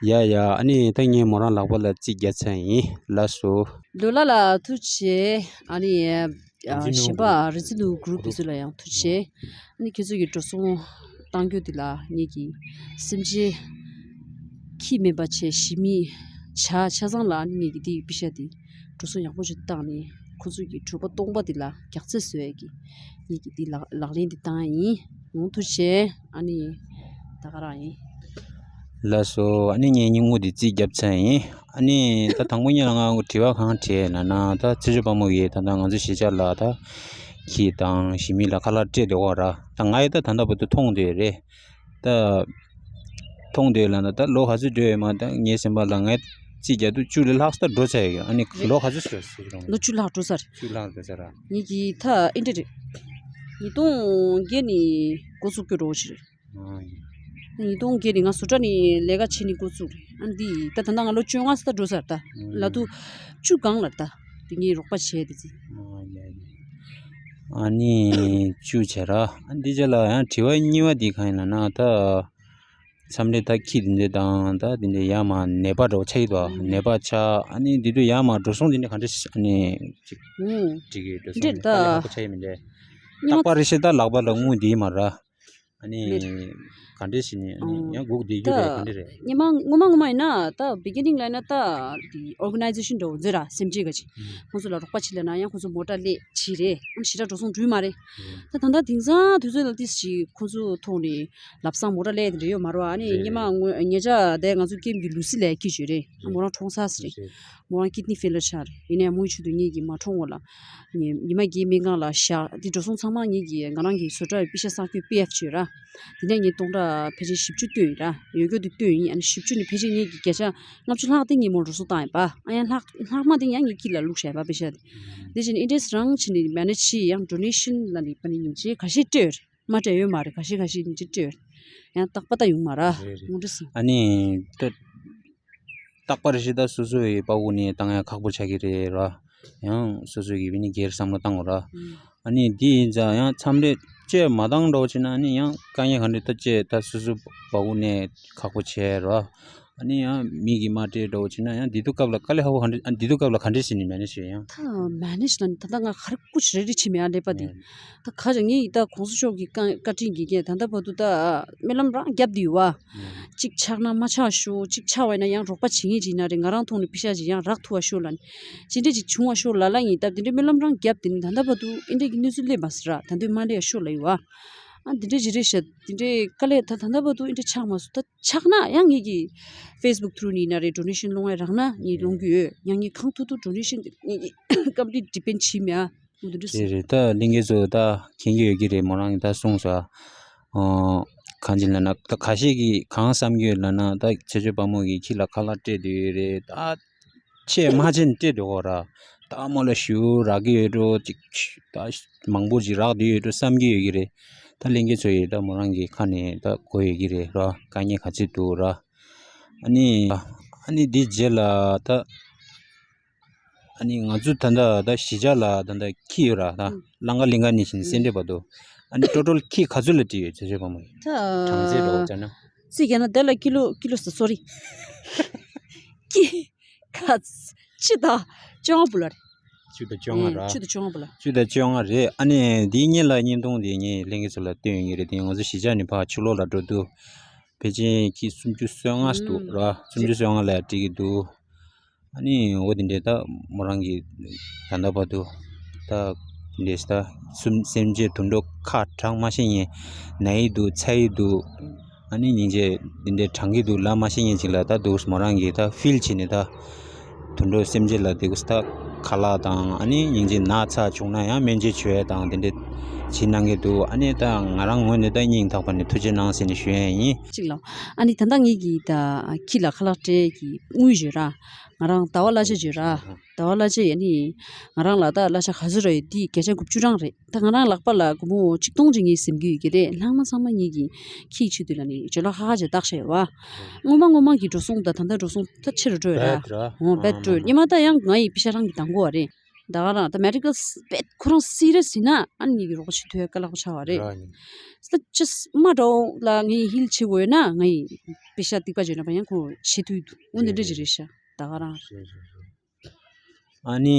ཡ་ཡ། ཨ་ནི་ད་ངས་མོ་རང་ལག་པ་ལ་རྩིས་རྒྱག་ཚར་ཡིན། ལགས་སོ། ལོ་ལ་ལ་ཐུགས་རྗེ་ཆེ། ཨ་ནི་ཨ་གཞན་པ་རི་ཙི་ལུ་གུ་རུབ་དེ་ཚོ་ལ་ཡང་ཐུགས་རྗེ་ཆེ། ཨ་ནི་ཁྱེད་ཚོ་གི་འགྲོ་སོང་བཏང་རྒྱུ་དེ་ལ་ངེད་ཀྱི་སེམས་ཅན་ཁྱི་མེད་པ་བྱས་ཞི་མི་ཇ་ཆ་ཚང་ལ་ཨ་ནི་ངེད་ཀྱི་དེ་ཡི་པེ་ཤག་དེ་འགྲོ་སོང་ཡག་པོ་ཞིག་བཏང་ནས་ཁོ་ཚོ་གི་གྲོད་པ་སྟོང་པ་དེ་ལ་རྒྱགས་ཚད་བཟོ་ཡས་ཀྱི་ངེད་ཀྱི་དེ་ལག་ལག་ལེན་དེ་བཏང་ཡིན། ཨོང་། ཐུགས་རྗེ་ཆེ། ཨ་ནི་ད་ག་རང་ཡིན། ལགས་སོ། ཨ་ནི་ངས་ཉིན་མོ་དེ་རྩིས་རྒྱབ་ཚར་ཡིན། ཨ་ནི་ད་དང་པོ་ཉིད་ལ་ང་དྲི་བ་གང་དྲིས་ན་ན། ད་ཚེ་མཆོག་དཔལ་མོ་ཡིས་ད་ལྟ་ང་ཚོ་གཞིས་ཆགས་ལ་ད་ཁྱི་དང་ཞི་མི་ལ་ཁ་ལག་སྤྲད་བསྡད་ཡོད་ར། ད་ང་ཡིས་ད་ད་ལྟ་བར་དུ་མཐོང་བསྡད་ཡོད་རེད། ད་མཐོང་བསྡད་ཡོད་ལབ་ན་ད་ལོ་ག་ཚོད་འགྲོ་ཡོད་མ། ད་ངའི་སེམས་པ་ལ་ངས་རྩིས་རྒྱག་དུས་བཅུ་ལས་ལྷག་ཙམ་འགྲོ་ཚར་ཡོད། ཨ་ནི་རེད། ལོ་ག་ཚོད་སོང་ཟེར་རུང་། ལོ་བཅུ་ལྷག་འགྲོ་ཚར་རེད། བཅུ་ལྷག་འགྲོ་ཚར་ར། ངེད་ཀྱི་ད་ཨེ་འདྲ་རེད། ཉིས་སྟོང་བརྒྱད་ནས་འགོ་བཙུགས་རྒྱུ་འགྲོ་བཞིན་རེད། ཨ་ཡིན། ཉིས་སྟོང་བརྒྱད་ནས་ང་བཟོ་གྲྭ་ནས་ལས་ཀ་བྱེད་ནས་འགོ་བཙུགས་རེད། ཨ་འདི་ད་ད་ལྟ་ང་ལོ་བཅོ་ལྔ་ཙམ་འགྲོ་ཚར། ད་ལ་དུ་བཅུ་སྒང་ལ་ད་དེ་ངས་རོགས་པ་བྱས་དེ་ཚེ། ཨ་ཡ་ཡ། ཨ་ནི་བཅུ་བྱས་ར། ཨ་འདི་རྗེས་ལ་ཡང་དྲི་བ་གཉིས་པ་འདི་གང་ཡིན་ན་ན། ད་མཚམས་རེ་ད་ཁྱི་འདི་འདྲ་དང་ད་འདི་འདྲ་ཡར་མར་ནད་པ་འདྲ་བོ་ཆགས་ཀྱི་འདུག་ནད་པ་ཆགས། ཨ་ནི་འདི་དུས་ཡར་མར་འགྲོ་སོང་འདི་འདྲ་ག་འདྲ་ཨ་ནི་ཅིག་འགྲིག་གི། འགྲོ་སོང་དཀའ་ལས་ཁག་པོ་ཆགས་ཡི་མི་འདྲ། རྟག་པར་རེ་ཞིག་ད་ལག་པ་ལ་དངུལ་འདི་མ་ར། ཨ་ནི་ ག་འདྲས་ཞིག་ནས་ཨ་ནི་ཨང་། ཡང་སྒུག་བསྡད་རྒྱུ་རེད། ད་ག་འདྲས་རེད། སྔོན་མ་སྔོན་མ་སྔོན་མ་ཡིན་ན་ད་བི་གི་ནིང་ལ་ཡིན་ན་ད་དེ་ཨོར་ག་ནའི་ཛེ་ཤན་འདྲ་བོ་མཛོད་ར་སེམས་ཅན་ག་ཅིག་ཨང་། ཁོང་ཚོ་ལ་རོགས་པ་བྱེད་ལབ་ན་ཡང་ཁོང་ཚོ་མོ་ཊ་སླེབས་བྱས་རེད། ཨ་ནི་ཞེ་དྲག་འགྲོ་སོང་འགྲུལ་མ་རེད། ཨང་། ད་ད་ལྟ་དེང་སང་དུས་ཚོད་ལ་ཏིས་ཞིག་ཁོང་ཚོ་ཐོག་ནས་ལབ་སང་མོ་ཊ་སླེབས་དེ་འདྲ་ཡོད་མ་རེད་བ། ཨ་ནི་རེད་སྔོན་མ་རེད། ངོ་ཉེ་ཆར་དེ་ང་ཚོ་ཀེམ་གྱི་ལུ་སི་ལ་ཁྱི་བྱོས་རེད། ཨ་རེད། མོ་རང་གྲོངས་ཚར་ཟེར་རེད། ཨང་། མོ་རང་ཀིད་ནི་ཕེ་ལར་ཆགས་རེད། ཡིན་ནའི་མུ་མཐུད་དུ་ངེད་ཀྱིས་མ་གྲོངས་གོང་ལ། ངས་ཉི་མ་བརྒྱད་སྨན་ཁང་ལ་བཞག་དེ་འགྲོ་སོང་ཚང་མ་ངེད་ཀྱིས་ང་རང་གི་བཟོ་གྲྭ་པེ་ཤ་གསར་བསྐོས་པི་ཨེཕ་བྱོས་ར། དེ་ནས་ངས་སྟོང་ཕྲག་ཕལ་ཆེར་བཞི་བཅུ་བཏོན་ཡིན་ར། ཡོད་རྒྱུ་དེ་བཏོན་ཡིན། ཨ་ནི་བཞི་བཅུ་ནི་ཕལ་ཆེར་ངེད་ཀྱིས་བརྒྱ་ཆ་ལྔ་བཅུ་ལྷག་དེ་ངས་མོ་འགྲོ་སོང་བཏང་ཡིན་པ། ཨ་ཡང་ལྷག་ལྷག་མ་དེ་ཡང་ངས་ཀིད་ལ་བླུགས་བཞག་ཡིན་པ་པེ་ཤ་དེ། དེ་བཞིན་ཨིན་ཌི་ཡ་རང་བྱས་ནས་མེ་ནེཇ་བྱས། ཡང་ཌོ་ནེ་ཤན་ལ་ནི་པ་ནི་ཉིན་བྱེད་ཁ་ཤས་སྤྲད་ཡོད་རེད། མ་སྤྲད་ཡོད་མ་རེད། ཁ་ཤས་ཁ་ཤས་ཉིན་བྱེད་སྤྲད་ཡོད་རེད། ཡང་རྟག་པ་ད་ཡོང་མ་ར། རེད་རེད། ངོ་འདྲི་སོང་། ཨ་ནི་ད་རྟག་པར་ཞིག་ད་སོ་སོ་ཡི་པ་ཝུ་ནས་བཏང་ཡ་ཁག་པོ་ཆགས་ཀྱི་རེད་ར། ཡང་སོ་སོ་གི་བི་ནི་སྒེར་བསམ་བློ་བཏང་དགོས་ར། ཨ་ནི་འདི་ཡིན་ཙང་ཡང་མཚམས་རེ་བཅད་མ་བཏང་འགྲོ་བྱས་ན་ཨ་ནི་ཡང་དཀའ་ངལ་ག་འདྲ་ད་བཅད་ད་སོ་སོ་པ་ཝུ་ནས་ཁག་པོ་ཆེ་ར། ཨ་ནི་ཡང་མི་གི་མ་སྤྲད་འགྲོ་བྱས་ན་ཡང་འདི་དུས་སྐབས་ལ་དཀའ་ལས་ཁག་པོ་ག་འདྲ། ཨ་འདི་དུས་སྐབས་ལ་ག་འདྲས་བྱས་ནས་མེ་ནེཇ་བྱེད་ཡང་། ད་མེ་ནེཇ་ལ་ད་ལྟ་ང་ཧ་ར་ཀུ་ཤི་རེ་རེ་བྱེད་མེད་ཨ་ལས་པ་འདི། ད་ག་ཅག་ངས་ད་གོང་ས་མཆོག་གི་བཀའ་བཀའ་དྲིན་གྱིས་ཀྱང་ད་ལྟ་བར་དུ་ད་སྨོན་ལམ་རང་བརྒྱབ་བསྡད་ཡོད་བ། གཅིག་ཆགས་ན་མ་ཆགས་ཤོག་གཅིག་ཆགས་པ་ཡིན་ན་ཡང་རོགས་པ་བྱེད་མཁན་ཅིག་ཡིན་ན་རེད། ང་རང་ཐོག་ནས་པེ་ཤ་ཅིག་ཡང་རག་ཐུབ་པ་ཤོག་ལབ་ནས་ཅི་འདྲས་ཅིག་བྱུང་བ་ཤོག་ལབ་ལབ་ཡིན། སྟབས་དེ་འདྲའི་སྨོན་ལམ་རང་བརྒྱབ་དེ་ནི་ད་ལྟ་བར་དུ་ཨེ་འདྲས་ཀྱི་གནས་ཚུལ་སླེབས་མ་སོང་ར། ད་དུང་མ་སླེབས་ཤོག་ལབ་ཡོད་བ། ཨ་འདི་འདྲས་ཅིག་རེད་ཤག་འདི་འདྲས་དཀའ་ལས་ད་ད་ལྟ་བར་དུ་ཨེ་འདྲས་ཆགས་མ་སོང་། ད་ཆགས་ན་ཡང་ངེད་ཀྱི་ཕེ་སི་བུག་ཐུ་རུ་ནས་ཡིན་ན་རེད། ཌོ་ནེ་ཤན་སློང་ཡ་རག་ན་ངས་སློང་གི་ཡོད། ཡང་ངས་གང་ཐུབ་ཐུབ་ཌོ་ནེ་ཤན་ངེད་ཀྱི་ཀམ་པི་ལིཊ་ཌི་པེན་ཌི་བྱེད་མེད་ཨ། འོ་དེ་འདྲ་སོང་། རེད་རེད། ད་ལྷན་རྒྱས་ཚོ་ད་མཁྱེན་གྱི་ཡོད་ཀྱི་རེད། མོ་རང་གིས་ད་གསུངས་སོང་། ཨོ། གང་ཅི་ལབ་ན་ད་ཁ་ཤས་ཀྱིས་གང་བསམ་གྱི་ཡོད་ལབ་ན་ད་ཆོས་སྐྱོང་དཔལ་མོ་གིས་ཁྱི་ལ་ཁ་ལག་སྤྲད་དུས་རེད། ད་ཆེས་མ་ཆེན་སྤྲད་འདུག་གོ་ར། ད་མོ་ལ་ཞུ་རག་གི་ཡོད་འགྲོ་ཅིག་ད་མང་པོ་ཅིག་རག་བསྡད་ཡོད་འགྲོ་བསམ་གྱི་ཡོད་ཀྱི་རེད། ད་ལྷན་རྒྱས་ཚོ་ཡིས་ད་མོ་རང་གི་ཁ་ནས་ད་གོ་ཡོད་ཀྱི་རེད་ར། དཀའ་ངལ་ག་ཚོད་འདུག་ར། ཨ་ནི་ཨ་ནི་འདི་རྗེས་ལ་ད། ཨ་ནི་ང་ཚོ་ད་ལྟ་ད་གཞིས་ཆགས་ལ་ད་ལྟ་ཁྱི་ཡོད་ར། ད་ཨུ། ལང་ཀ་གླིང་ག་ནས་བཞིན་སེ་འབྲས་བར་དུ། ཨ་ནི་ཊོ་ཊལ་ཁྱི་ག་ཚོད་ལ་སྤྲད་ཡོད་ཆོས་སྐྱོང་དཔལ་མོ་ཡིས། ད་གྲངས་ཚད་འདྲ་བོ་བྱས་ན། རྩིས་རྒྱག་ན་དེ་ལ་ཀི་ལོ་ཀི་ལོ་ས་སོ་རི། ཁྱི་ཁ་ཚ་ཆུ་ད་བཅོ་ལྔ་བུ་ལ་རེད། ཆུ་ད་བཅོ་ལྔ་ར། ཆུ་ད་བཅོ་ལྔ་བུ་ལ། ཆུ་ད་བཅོ་ལྔ་རེད། ཨ་ནི་འདིའི་སྔོན་ལ་བརྙན་ཐུང་འདི་ངས་ལྷན་རྒྱས་ཚོ་ལ་སྟོན་ཡོད་ཀྱི་རེད། དེ་ང་ཚོ་གཞིས་ཆགས་ནས་ཕར་ཕྱི་ལོགས་ལ་འགྲོ་དུས། ཕལ་ཆེར་ཁྱི་སུམ་ཅུ་སོ་ལྔ་ཙམ་འདུག་ར། སུམ་ཅུ་སོ་ལྔ་ལ་སྤྲད་ཀྱི་འདུག་ཨ་ནི་འོ་དེ་འདྲས་ད་མོ་རང་གིས་ད་ལྟ་བར་དུ་ད་འདྲས་ད་སུམ་སེམས་ཅན་དུད་འགྲོ་ཁ་གྲག་མ་ཤེས་མཁན་ན་ཡི་འདུག་ཚ་ཡི་འདུག་ཨ་ནི་སྙིང་རྗེ་འདི་འདྲས་གྲང་གི་འདུག་ལབ་མ་ཤེས་མཁན་ཅིག་ལ་ད་འདུག་མོ་རང་གིས་ད་ཕིལ་བྱས་ནས་ད། དུད་འགྲོ་སེམས་ཅན་ལ་དེ་གུ་ས་ཁ་ལག་དང་ཨ་ནི་སྙིང་རྗེ་ན་ཚ་བྱུང་ན་ཡང་སྨན་བཅོས་བྱེད་ཡས་དང་དེ་འདྲ་བྱེད་གནང་གི་འདུག་ཨ་ནི་ད་ང་རང་ངོས་ནས་ད་སྙིང་ཐག་པ་ནས་ཐུགས་རྗེ་གནང་ཟེར་ནས་ཞུ་ཡས་ཡིན། གཅིག་ལ། ཨ་ནི་ད་ལྟ་ངེད་ཀྱིས་ད་ཁྱི་ལ་ཁ་ལག་སྤྲད་ཀྱི་དངུལ་བརྗོད་ར། ང་རང་ཟླ་བ་གླ་ཆ་བརྗོད་ར། ཟླ་བ་གླ་ཆ་ཡ་ནི་ང་རང་ལ་ད་གླ་ཆ་ག་ཚོད་ར་ཡོད་འདི་བརྒྱ་ཆ་དགུ་བཅུ་རང་རེད། ད་ང་རང་ལག་པ་ལ་སྒོར་མོ་ཆིག་སྟོང་ཅིག་ངས་ཟིན་གྱི་ཡོད་ཀྱི་རེད། ལྷག་མ་ཚང་མ་ངེད་ཀྱིས་ཁྱིའི་ཆེད་དུ་ལ་ནི་ཇོ་ལགས་ཧ་ཧ་ཅིག་བཏགས་བཞག་ཡོད་བ། སྔོན་མ་སྔོན་མ་གི་འགྲོ་སོང་དང་ད་ལྟ་འགྲོ་སོང་ད་ཆེ་རུ་འགྲོ་ཡོད་ར། བེད་འགྲོ་ཡོད། སྔོན་མ་ད་ཡང་ང་ཡི་པེ་ཤ་རང་གི་དང་གོ་བ་རེད། ད་ག་རང་ད་མེ་ཌི་ཀལ་བེད་ཁོ་རང་སི་རི་ཡས་ཡིན་ན་ཨ་ནི་ངེད་ཀྱི་རོགས་པ་བྱེད་ཐུབ་ཡ་དཀའ་ལས་ཁག་པོ་ཆགས་པ་རེད། ད་ཅི་མ་འདྲ་བོ་ལ་ངས་ཧིལ་བྱེད་དགོས་ཡོད་ན་ང་ཡི་པེ་ཤ་ཏིག་པ་བརྗོད་ན་པ་ཡང་ཁོ་བྱེད་ཐུབ་འདུག་འོ་འདི་འདྲ་ཅིག་རེད་ཤག་ད་ག་རང་། ཨ་ནི་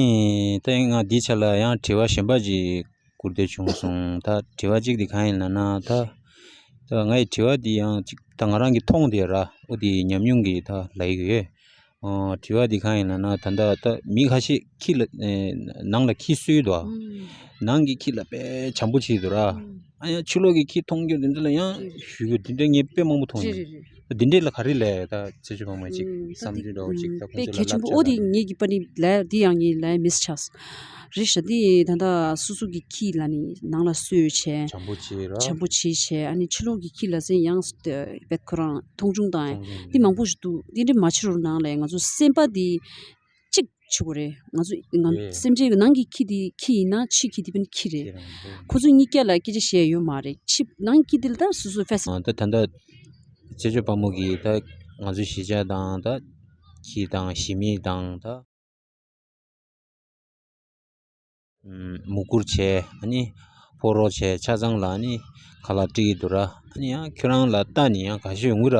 ད་ང་འདི་ཆ་ལ་ཡང་དྲི་བ་གཞན་པ་ཅིག་བསྐུར་འདོད་བྱུང་སོང་། ད་དྲི་བ་གཅིག་འདི་གང་ཡིན་ལབ་ན་ད་ད་ངའི་དྲི་བ་འདི་ཡང་ཅིག་ད་ང་རང་གིས་མཐོང་བསྡད་ར། འོ་དེ་ཉམས་མྱོང་གིས་ད་ལབ་ཡི་ཡོད། ཨོ་དྲི་བ་འདི་གང་ཡིན་ལབ་ན་ད་ད་ད་མི་ཁ་ཤས་ཁྱི་ལ་ནང་ལ་ཁྱི་གསོས་འདུག་ཨ། ནང་གི་ཁྱི་ལ་དཔེ་བྱམས་པོ་བྱེད་འདུག་ར། ཨ་ཡང་ཕྱི་ལོགས་ཀྱི་ཁྱི་མཐོང་རྒྱུ་འདི་འདི་ལ་ཡང་ཞུ་རྒྱུ་འདི་འདྲ་ངས་དཔེ་མང་པོ་མཐོང་ཡིན། འདི་འདྲས་ལ་ག་རེ་ལས་ད་ཚེ་ཆུ་བ་མ་ཅིག་བསམ་ཚུལ་འདྲ་བོ་ཅིག་ད་ཁོང་ཚོ་ལ་ལབ་ཆོག་ཨོ་དེ་ངེད་ཀྱི་པ་ནི་ལས་འདི་ཡང་ངའི་ལས་མིས་ཆགས་རེད་ཤག་འདི་ད་ལྟ་སོ་སོ་གི་ཁྱི་ལ་ནི་ནང་ལ་གསོས་བྱས་བྱམས་པོ་བྱེད་ར། བྱམས་པོ་བྱེད་བྱས་ཨ་ནི་ཕྱི་ལོགས་ཀྱི་ཁྱི་ལ་ཟེར་ཡང་བེད་ཁོ་རང་མཐོང་ཆུང་བཏང་ཡ་འདི་མང་པོ་ཞིག་འདུག་འདི་འདྲ་མ་བྱེད་རོགས་གནང་ལས་ང་ཚོ་སེམས་པ་འདི་གཅིག་བྱེད་དགོས་རེད། ང་ཚོ་ང་སེམས་ཅན་གྱི་ནང་གི་ཁྱི་དེ་ཁྱི་ཡིན་ན་ཕྱི་ཁྱི་དེ་པན་ཁྱི་རེད། ཁོ་ཚོ་གཉིས་ཀ་ལ་སྐད་ཆ་བཤད་ཡོད་མ་རེད། ཕྱི་ནང་ཁྱི་དེ་ལ་ད་སོ་སོ་ཕེ་སི། ད་ད་ལྟ་ཚེ་ཆུ་བ་མོ་གིས་ད་ང་ཚོའི་གཞིས་ཆགས་དང་ད་ཁྱི་དང་ཞི་མི་དང་ད་མུ་གུར་བྱས་ཨ་ནི་ཕོ་རོག་བྱས་ཆ་ཚང་ལ་ཨ་ནི་ཁ་ལག་སྤྲད་ཀྱི་འདུག་ར། ཨ་ནི་ཡང་ཁྱོད་རང་ལ་ལྟ་ནི་ཡང་ག་ཤེད་ཡོང་གི་ར།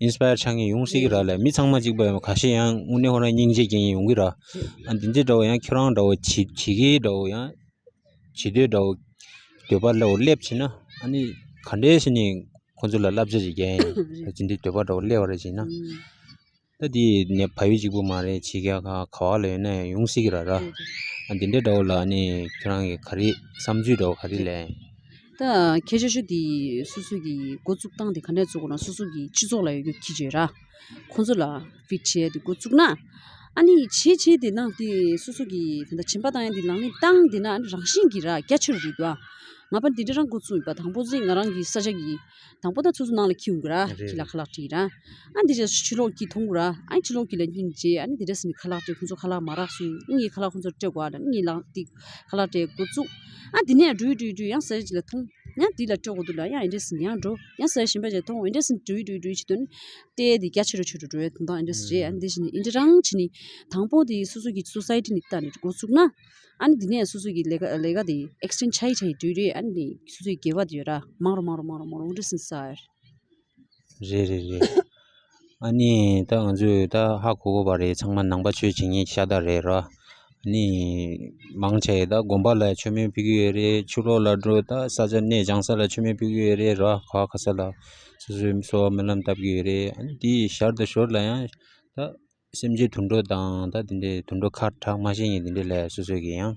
ཨིན་སི་པ་ཡར་ཆགས་མཁན་ཡོང་སྲིད་ཀྱི་ར་ལས་མི་ཚང་མ་གཅིག་པ་ཡང་ཁ་ཤས་ཡང་དངོས་གནས་ཁོ་རང་སྙིང་རྗེ་སྐྱེ་མཁན་ཡོང་གི་ར། ཨ་འདི་འདྲའི་འདྲ་བོ་ཡང་ཁྱོད་རང་འདྲ་བོ་བྱེད་བྱེད་ཀྱི་འདྲ་བོ་ཡང་བྱེད་འདོད་འདྲ་བོ་འདོད་པ་ལ་འོ་སླེབས་བྱས་ན་ཨ་ནི་ག་འདྲས་ཟེར་ནས་ ཁོང་ཚོ་ལ་བསླབ་བྱ་ཅིག་རྒྱག་ཡིན། རེད། ད་ཅི་འདྲའི་འདོད་པ་འདྲ་བོ་སླེབས་པ་རེད་ཅིག་ན། ཨུམ། ད་དེ་ནས་བལ་ཡུལ་གཅིག་པུ་མ་རེད། ཕྱི་རྒྱལ་ཁག་ག་བ་ལ་ཡོད་ན་ཡོང་སྲིད་ཀྱི་ར་ར། རེད་རེད། ཨ་འདི་འདྲའི་འདྲ་བོ་ལ་ཨ་ནི་ཁྱོད་རང་གིས་ག་རེ་བསམ་ཚུལ་འདྲ་བོ་ག་རེ་ལས། ད་ཁྱེད་ཆ་ཆུ་དེ་སོ་སོ་གི་འགོ་བཙུགས་སྟངས་དེ་ག་འདྲས་བཙུགས་དགོས་ན། སོ་སོ་གི་སྤྱི་ཚོགས་ལ་ཡོད་རྒྱུ་ཁྱི་བྱོས་ར། ཁོང་ཚོ་ལ་ཕིཊ་བྱས་ཏེ་འགོ་བཙུགས་ན། ཨ་ནི་བྱས་བྱས་དེ་ནང་དེ་སོ་སོ་གི་ད་ལྟ་བྱིན་པ་བཏང་ཡ་དེ་ལག་ལེན་བཏང་དེ་ན་ཨ་ནི་རང་བཞིན་གྱིས་ར་རྒྱ་ཆེ་རུ་འགྲོ་འདུག་ཨ། ང་པ་འདི་འདྲ་རང་འགོ་བཙུགས་ཡིན་པ། དང་པོ་ཚེ་ང་རང་གི་ས་ཆ་གི་དང་པོ་ད་ཚོ་ཚོ་ནང་ལ་ཁྱི་ཡོང་གི་ར། རེད། ཁྱི་ལ་ཁ་ལག་སྤྲད་ར། ཨ་འདི་ཅག་ཕྱི་ལོགས་ཀྱི་མཐོང་གི་ར། ཨ་ཕྱི་ལོགས་ཀྱི་ལ་སྙིང་རྗེ། ཨ་ནི་དེ་འདྲ་ཟེར་ནས་ཁ་ལག་སྤྲད། ཁོང་ཚོ་ཁ་ལག་མ་རག་སོང་། ཨ་ངའི་ཁ་ལག་ཁོང་ཚོར་སྤྲད་དགོས་ཨ་ལ། ཨ་ངའི་ལག་དེ་ཁ་ལག་སྤྲད་འགོ་བཙུགས། ཨ་འདི་ནས་འགྲོས་འགྲོས་འགྲོས་ཡང་ས་ཆ་ཅིག་ལ་མཐོང་། ཡང་འདི་ལ་སྤྲད་དགོས་འདུག་ལ། ཡང་ཨེ་འདྲ་ཟེར་ནས་ཡང་འགྲོ། ཡང་ས་ཆ་གཞན་པ་ཅིག་མཐོང་། ཨེ་འདྲ་ཟེར་ནས་འགྲོས་འགྲོས་འགྲོས་བྱེད་དུས་ནི་ལྟས་དེ་རྒྱ་ཆེ་རུ་ཆེ་རུ་འགྲོ་བའི་དོན་དག་ཨེ་འདྲ་ཟེར་རེད། ཨ་འདི་བཞིན་ཨེ་འདྲ་རང་བྱས་ནས་དང་པོ་དེ་སོ་སོ་གི་སོ་སའི་ཊི་ནས་བལྟས་ནས་འགོ་བཙུགས་ན། ཨ་ནི་འདི་ནས་སོ་སོ་གི་ལས་ཀ་ལས་ཀ་དེ་ཨེག་སི་ཊེན་ཌི་ཆགས་ཡི་ཆགས་ཡི་འགྲོས་རེད། ཨ་ནི་སོ་སོའི་དགེ་བ་དེ་ཡོད་ར། མང་རུ་མང་རུ་མང་རུ་མང་རུ་འདྲ་སེ་ཟེར། རེད་རེད་རེད། ཨ་ནི་ད་ང་ཚོས་ད་ཧ་གོ་གོ་བ་རེད། ཚང་མ་ནང་པ་ཆོས་བྱེད་མཁན་ཤ་སྟག་རེད་ར། ཨ་ནི་མང་ཆེ་ད་དགོན་པ་ལ་མཆོད་མེ་ཕུལ་གྱི་ཡོད་རེད། ཕྱི་ལོགས་ལ་འགྲོ་ད་ས་ཆ་གནས་སྦྱང་ས་ལ་མཆོད་མེ་ཕུལ་གྱི་ཡོད་རེད་ར། ག་བ་ག་ས་ལ་སོ་སོའི་གསོལ་བ་སྨོན་ལམ་བཏབ་ཀྱི་ཡོད་རེད། ཨ་ནི་དེའི་ཞར་དང་ཞོར་ལ་ཡང་ད་སེམས་ཅན་དུད་འགྲོ་དང་ད་དེ་འདྲའི་དུད་འགྲོ་ཁ་གྲག་མ་ཤེས་མཁན་དེ་འདྲ་ལ་སོ་སོ་གི་ཡང་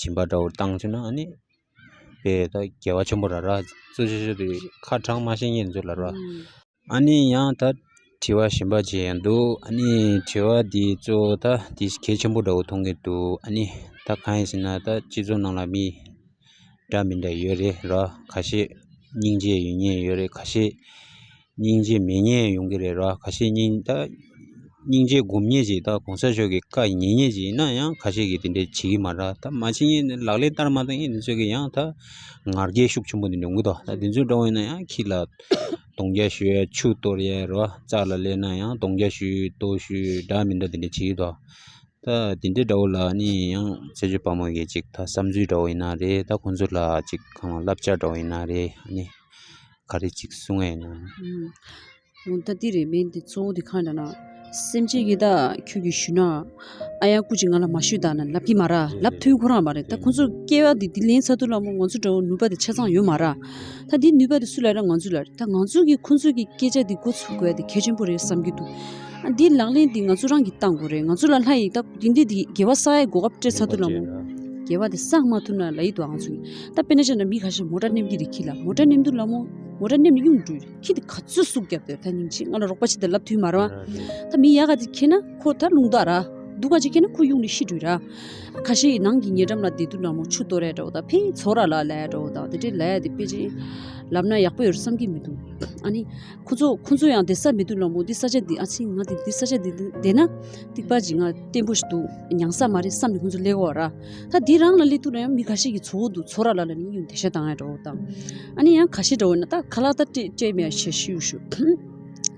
སྦྱིན་པ་འདྲ་བོ་བཏང་བཅུག་ན་ཨ་ནི་དཔེ་ད་དགེ་བ་ཆེན་པོ་ར་ར། གཙོ་ཆེ་ཤོས་དེ་ཁ་གྲག་མ་ཤེས་མཁན་ཚོ་ལ་ར། ཨུམ། ཨ་ནི་ཡང་ད་དྲི་བ་གཞན་པ་ཅིག་ཡང་འདུག་ཨ་ནི་དྲི་བ་འདི་གཙོ་བོ་ད་འདི་གལ་ཆེན་པོ་འདྲ་བོ་མཐོང་གི་འདུག་ཨ་ནི་ད་གང་ཡིན་ཟེར་ན་ད་སྤྱི་ཚོགས་ནང་ལ་མི་འདྲ་མི་འདྲ་ཡོད་རེད་ར། ཁ་ཤས་སྙིང་རྗེ་ཡོད་མཁན་ཡོད་རེད། ཁ་ཤས་སྙིང་རྗེ་མེད་མཁན་ཡོང་གི་རེད་ར། ཁ་ཤས་སྙིང་ད་སྙིང་རྗེ་སྒོམ་མཁན་ཅིག་ད་གོང་ས་མཆོག་གི་བཀའ་ཉན་མཁན་ཅིག་ཡིན་ན་ཡང་ཁ་ཤས་ཀྱིས་དེ་འདྲ་བྱེད་ཀྱི་མ་རེད། ད་མ་བྱེད་མཁན་ནི་ལག་ལེན་བསྟར་མ་བཏང་མཁན་དེ་ཚོ་གི་ཡང་ད་ང་རྒྱལ་ཤུགས་ཆེན་པོ་དེ་འདྲ་ཡོང་གི་འདུག་ད་དེ་ཚོ་འདྲ་བོ་ཡིན་ན་ཡང་ཁྱི་ལ་གདོང་རྒྱག་ཞུ་ཡ་ཆུ་གཏོར་ཡ་རེད་བ། རྩ་ལ་སླེབས་ན་ཡང་གདོང་རྒྱག་ཞུ་གཏོར་ཞུ་འདྲ་མི་འདྲ་དེ་འདྲ་བྱེད་ཀྱི་འདུག་ད་དེ་འདྲའི་འདྲ་བོ་ལ་ནི་ཡང་ཚེ་མཆོག་དཔལ་མོ་གིས་ཅིག་ད་བསམ་ཚུལ་འདྲ་བོ་ཡིན་ན་རེད། ད་ཁོང་ཚོ་ལ་ཅིག་གང་ལ་བསླབ་བྱ་འདྲ་བོ་ཡིན་ན་རེད། ཨ་ནི་ག་རེ་ཅིག་གསུང་ཡ་ཡིན་ན། ཨུམ། འོ་ད་འདི་རེད། མིན་འདི་གཙོ་བོ་འདི་གང་ཡིན་ན། སེམས་ཅན་གྱིས་ད་ཁྱོད་ཀྱིས་ཞུས་ན་ཨ་ཡ་སྐུ་མཁྱེན་ང་ལ་མ་ཞུས་དང་ན་ལབ་ཀྱི་མ་རེད། ལབ་ཐུབ་ཁོ་རང་མ་རེད། ད་ཁོང་ཚོ་སྐྱེ་བ་འདི་འདི་ལེན་ཚར་དུས་ལ་མོ་ང་ཚོ་འདྲ་བོ་ནུས་པ་འདི་ཆ་ཚང་ཡོད་མ་རེད། ད་འདི་ནུས་པ་འདི་སུ་ལ་རེད། ང་ཚོ་ལ་རེད། ད་ང་ཚོ་གིས་ཁོང་ཚོ་གི་སྐད་ཆ་འདི་འགོ་ཚུགས་དགོས་ཡ་འདི་གལ་ཆེན་པོ་རེད་བསམ་གྱི་འདུག་ཨ་འདི་ལག་ལེན་འདི་ང་ཚོ་རང་གིས་བཏང་དགོས་རེད། ང་ཚོ་ལ་ལྷ་ཡིས་ད་འདི་འདི་འདི་དགེ་བ་བསགས་ཡ་གོ་སྐབས་སྤྲད་ཚར་དུས་ལ་མོ་དགེ་བ་འདི་བསགས་མ་ཐུབ་ན་ལ་ཡི་དུ་ང་ཚོ་གིས། ད་དཔེར་ན་བཤད་ན་མི་ཁ་ཤས་མོ་ཊ་ནེམ་གྱི་རེད། ཁྱི་ལ་མོ་ཊ་ནེམ་དུས་ལ་མོ་མོ་ཊ་ནེམ་ནས་གཡུང་འགྲོ་ཡི་རེད། ཁྱི་དེ་ག་ཚོད་ཟུག་བརྒྱབ་དེ་ད་སྙིང་རྗེ། ང་ལ་རོགས་པ་བྱེད་དེ་ལབ་ཐུབ་མ་རེད་བ། ད་མི་ཡག་ག་དེ་ཁྱེར་ན་ཁོ་ད་རླུང་རྟ་ར། སྡུག་ག་ཅིག་ཁྱེར་ན་ཁོ་གཡུང་ནས་ཤི་འགྲོ་ཡི་ར། ཁ་ཤས་ནང་གི་ཉེ་འགྲམ་ལ་བསྡད་དུས་ལ་མོ་ཆུ་གཏོར་ཡ་འདྲ་བོ་དང་ཕེ་ཚོ་ར་ལ་ལ་ཡ་འདྲ་བོ་དང་དེ་འདྲའི་ལ་ཡ་དེ་དཔེ་ཅིག་ལབ་ན་ཡག་པོ་ཡོད་རེད་བསམ་གྱི་མི་འདུག་ཨ་ནི་ཁོ་ཚོ་ཁོ་ཚོ་ཡང་བསྡད་ས་མེད་དུས་ལ་མོ་འདི་ས་ཆ་འདི་ཨ་ཚིག་ང་འདི་འདི་ས་ཆ་འདི་འདི་བསྡད་ན་ཏིག་པ་ཅིག་ང་བརྟན་པོ་ཞིག་འདུག་ཉང་ས་མ་རེད་བསམ་ནས་ཁོ་ཚོ་སླེབས་ཡོད་ར། ད་འདི་རང་ལ་སླེབས་དུས་ན་ཡང་མི་ཁ་ཤས་ཀྱིས་ཚོ་བོ་འདུག་ཚོ་ར་ལ་ལ་ནི་གཡུང་དེ་ཤ་བཏང་ཡ་འདྲ་བོ་དང་། ཨ་ནི་ཡང་ཁ་ཤས་འདྲ་བོ་ན་ད་ཁ་ལག་ད་སྤྲད་སྤྲད་མེད་ཤ་ཤིའུ་ཤུ།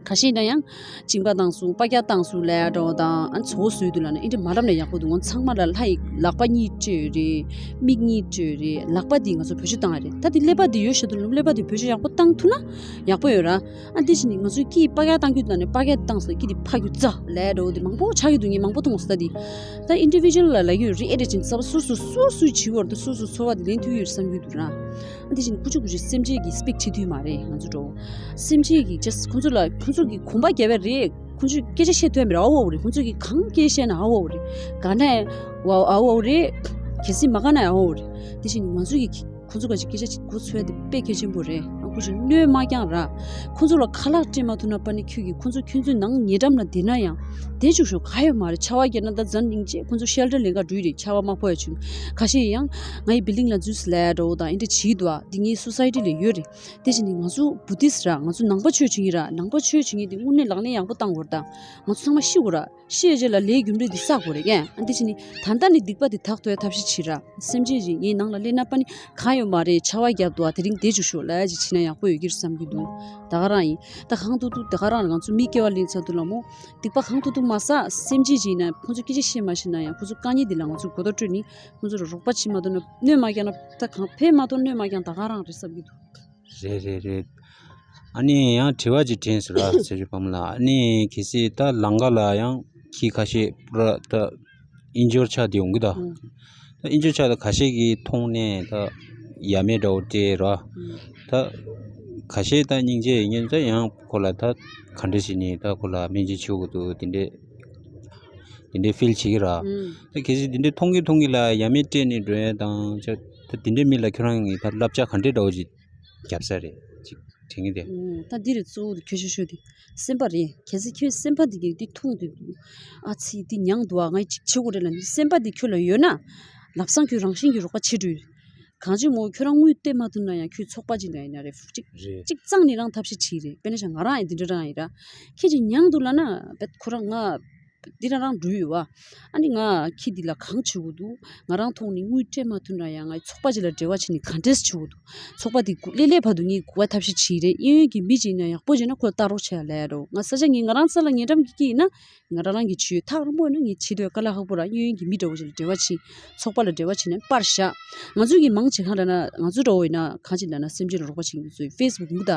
ཁ་ཤས་ན་ཡང་གཅིན་པ་བཏང་སོང་། པ་རྒྱག་བཏང་སོང་ལབ་ཡ་འདྲ་བོ་དང་། ཨ་ཚོ་བོ་བཟོས་དུས་ལ་ན་ཨེ་འདྲ་མ་ལབ་ན་ཡག་པོ་འདུག་ངོ་ཚང་མ་ལ་ལྷ་ཡི་ལག་པ་གཉིས་སྤྲད་ཡོད་རེད། མིག་གཉིས་སྤྲད་ཡོད་རེད། ལག་པ་འདི་ང་ཚོ་བེད་སྤྱོད་བཏང་ཡ་རེད། ད་འདི་ཀླད་པ་འདི་ཡོད་ཤ་དུ་ལུམ་ཀླད་པ་འདི་བེད་སྤྱོད་ཡག་པོ་བཏང་ཐུབ་ན་ཡག་པོ་ཡོད་ར། ཨ་འདི་བཞིན་ནི་ང་ཚོའི་ཀི་པ་རྒྱག་བཏང་རྒྱུ་དང་ནི་པ་རྒྱག་བཏང་སོང་ཀི་འདི་ཕ་རྒྱུ་རྩ་ལས་འགྲོ་འདི་མང་པོ་ཆགས་ཀྱི་འདུག་ངས་མང་པོ་མཐོང་སོང་། ད་འདི་ད་ཨིན་ཌི་བི་ཇུ་ཨལ་ལ་ལབ་ཀྱི་ཡོད་རེད། ཨེ་འདྲ་ཅིག་ཚ་བ་སོ་སོ་སོ་སོའི་བྱིས་པར་དུ་སོ་སོ་ཚོར་བ་འདི་ལེན་ཐུབ་ཡོད་རེད་བསམ་གྱི་འདུག་ར། ཨ་འདི་བཞིན་ནི་ཀུ་ཅུ་ཀུ་ཅུ་སེམས་ཅན་གྱི་སི་པིག་བྱེད་ཐུབ་མ་རེད། ང་ཚོ་འགྲོ་སེམས་ཅན་གྱི་ཇ་སི་ཁོང་ཚོ་ལ་ཁོང་ཚོ་གི་གོམ་པ་རྒྱབ་པ་རེད། ཁོང་ཚོས་སྐད་ཆ་བཤད་ཐུབ་ཡ་མེད་ར། ཨའོ་ཨའོ་རེད། ཁོང་ཚོ་གི་གང་སྐད་བཤད་ན་ཨའོ་ཨའོ་རེད། ག་ན་ཨའོ་ཨའོ་རེད། གལ་སྲིད་མ་ག་ན་ཨའོ་ཨའོ་རེད། དེ་བཞིན་ང་ཚོ་གི་ཁོང་ཚོ་ག་ཅིག་སྐད་ཆ་ཅིག་གོ་ཚོད་དེ་དཔེ་གལ་ཆེན་པོ་རེད། ཨ་ཁུ་ཅིག་གནོད་མ་རྐྱང་ར། ཁོང་ཚོ་ལ་ཁ་ལག་སྤྲད་མ་ཐུབ་ན་པ་ནི་ཁྱོད་ཀྱིས་ཁོང་ཚོ་ཁྱོད་ཚོའི་ནང་ཉེ་འགྲམ་ལ་བསྡད་ན་ཡང་བསྡད་བཅུག་ཤོག་ག་ཡོད་མ་རེད། ཆར་པ་བརྒྱབ་ན་ད་ཛན་སྙིང་རྗེ། ཁོང་ཚོ་ཤེལ་ཊར་ལེན་ག་འགྲོ་ཡི་རེད། ཆར་པ་མ་ཕོག་ཡ་བྱུང་། ཁ་ཤས་ཡང་ངའི་བིལ་ཌིང་ལ་འཛུལ་སི་ལ་འགྲོ་དང་ཨེ་འདྲ་བྱེད་འདུག་ཨ་འདི་ངའི་སོ་སའི་ཊི་ལ་ཡོད་རེད། དེ་བཞིན་ནི་ང་ཚོ་བུ་དིསི་ར། ང་ཚོ་ནང་པ་ཆོས་བྱེད་མཁན་ར། ནང་པ་ཆོས་བྱེད་མཁན་དེ་དངོས་གནས་ལག་ལེན་ཡག་པོ་བཏང་དགོས་རེད། ད་ང་ཚོ་ཚང་མ་ཤི་དགོས་ར། ཤི་ཡ་རྗེས་ལ་ལས་རྒྱུ་འབྲས་འདི་བསགས་དགོས་རེད་ཀྱེ། ཨ་འདི་བྱས་ནི་ད་ལྟ་ནི་སྡིག་པ་འདི་དག་ཐུབ་ཡ་ཐབས་ཤེས་བྱེད་ར། སེམས་ཅན་ཞིག་ངའི་ནང་ལ་སླེབས་ན་པ་ནི་གང་ཡོད་མ་རེད། ཆར་པ་བརྒྱབ་འདུག་ཨ་དེ་རིང་བསྡད་བཅུག་ཤོག་ལབ་ཡ་ཅིག་བྱས་ན་ཡག་པོ་ཡོད་ཀྱི་རེད་བསམ་གྱི་འདུག་ད་ག་རང་ཡིན། ད་གང་ཐུབ་ཐུབ་ད་ག་རང་ང་ཚོ་མི་སྐྱེ་བ་ལེན་ཚར་དུས་ལ་མོ་སྡིག་པ་གང་ཐུབ་ཐུབ་མ་བསགས། སེམས་ཅན་ཞིག་ཡིན་ན་ཁོང་ཚོ་སྐད་ཆ་བཤད་མ་ཤེས་ན་ཡང་ཁོང་ཚོ་དཀའ་ངལ་འདི་ལ་ང་ཚོ་གོ་བརྡ་སྤྲོད་ནི་ཁོང་ཚོ་ལ་རོགས་པ་བྱེད་མ་ཐུབ་ན་གནོད་མ་རྐྱང་ན་ད་གང་ཕན་མ་ཐོགས་གནོད་མ་རྐྱང་ད་ག་རང་རེད་བསམ་གྱི་འདུག་རེད་རེད་རེད། ཨ་ནི་ཡང་དྲི་བ་ཅིག་དྲན་སོང་ར་ཚེ་མཆོག་དཔལ་མོ་ལགས། ཨ་ནི་གལ་སྲིད་ད་ལམ་ཁ་ལ་ཡང་ཁྱི་ཁ་ཤས་པུ་ར་ད་ཨིན་ཇོར་ཆགས་བསྡད་ཡོང་གི་ད། ཨུམ། ད་ཨིན་ཇོར་ཆགས་ད་ཁ་ཤས་ཀྱིས་མཐོང་ནས་ད་ཡ་མེད་འདྲ་བོ་སྤྲད་ར། ཨུམ། ད་ ཁ་ཤས་ད་སྙིང་རྗེ་ཡིན་ད་ཡང་ཁོ་ལ་ད་ག་འདྲ་ཞིག་ནས་ད་ཁོ་ལ་སྨན་བཅོས་བྱེད་དགོས་འདུག་དེ་འདྲས་དེ་འདྲས་ཕིལ་བྱེད་ཀྱི་ར། ཨུམ། ད་གལ་སྲིད་དེ་འདྲས་མཐོང་གི་མཐོང་གི་ལ་ཡ་མེད་སྤྲད་ནས་འགྲོ་ཡ་དང་ཅ་ད་དེ་འདྲས་མི་ལ་ཁྱོད་རང་གིས་ད་བསླབ་བྱ་ག་འདྲས་འདྲ་བོ་ཅིག་རྒྱབ་ས་རེད་ཅིག་དྲན་གྱི་དེ། ཨུམ། ད་འདི་རེད་གཙོ་བོ་དེ་ཁྱོད་ཤོད་ཤོད་དེ་སེམས་པ་རེད། གལ་སྲིད་ཁྱོད་སེམས་པ་འདི་གིས་འདི་མཐོང་དུས་ཨ་ཙི་འདི་མྱངས་འདུག་ཨ་ང་ཅིག་བྱེད་དགོས་རེད་ལ་འདི་སེམས་པ་འདི་ཁྱོད་ལ་ཡོད་ན་ལམ་སང་ཁྱོད་རང་བཞིན་གྱིས་རོགས་པ་བྱེད་འགྲོ་ཡོད། གང་ཅི་མོ་ཁྱོད་རང་དངུལ་སྟེར་མ་ཐུབ་ན་ཡང་ཁྱོད་ཚོགས་པ་ཅིག་ན་ཡིན་ན་རེད་ཅིག་རེད། ཅིག་གཙང་ནས་རང་ཐབས་ཤེས་བྱེད་རེད། དཔེར་ན་ཆ་ང་རང་ཡང་འདི་འདྲ་རང་ཡིན་ར། ཁྱེད་ཀྱིས་མྱངས་འདུག་ལབ་ན་བེད་ཁོ་རང་ང་འདི་རང་རང་འགྲུལ་ཡོད་བ། ཨ་ནི་ང་ཁྱི་འདི་ལ་གང་བྱེད་དགོས་འདུག་ང་རང་ཐོག་ནས་དངུལ་སྤྲད་མ་ཐུབ་ན་ཡང་ང་ཚོགས་པ་ཅིག་ལ་འབྲེལ་བ་བྱས་ནས་ག་འདྲས་བྱེད་དགོས་འདུག་ཚོགས་པ་འདི་ལས་ལས་བར་དུ་ངས་གོ་བ་ཐབས་ཤེས་བྱེད་རེད། གཡས་གཡོན་གྱི་མི་ཅིག་ཡིན་ན་ཡག་པོ་བྱས་ན་ཁོ་ལ་ལྟ་རོགས་བྱས་ལས་རོགས། ང་ས་ཆ་ངས་ང་རང་རྩ་ལ་ཉེ་འགྲམ་གྱི་སྐྱིད་ཡིན་ན། ང་རང་རང་གི་ཆུའི་ཐག་རིང་པོ་ཡིན་ན་ངས་བྱེད་འདོད་དཀའ་ལས་ཁག་པོ་ར། གཡས་གཡོན་གྱི་མི་འདྲ་བོ་ཞིག་ལ་འབྲེལ་བ་བྱེད། ཚོགས་པ་ལ་འབྲེལ་བ་བྱེད་ནས་པར་བཞག་ང་ཚོའི་གི་མང་ཆེ་གང་ལ་ན་ང་ཚོ་འདྲ་བོ་ཡིན་ན་གང་ཅི་ལ་ན་སེམས་ཅན་ལ་རོགས་པ་བྱེད་མཁན་ཚོའི་ཧྥེ་སི་བུག་མུ་ད་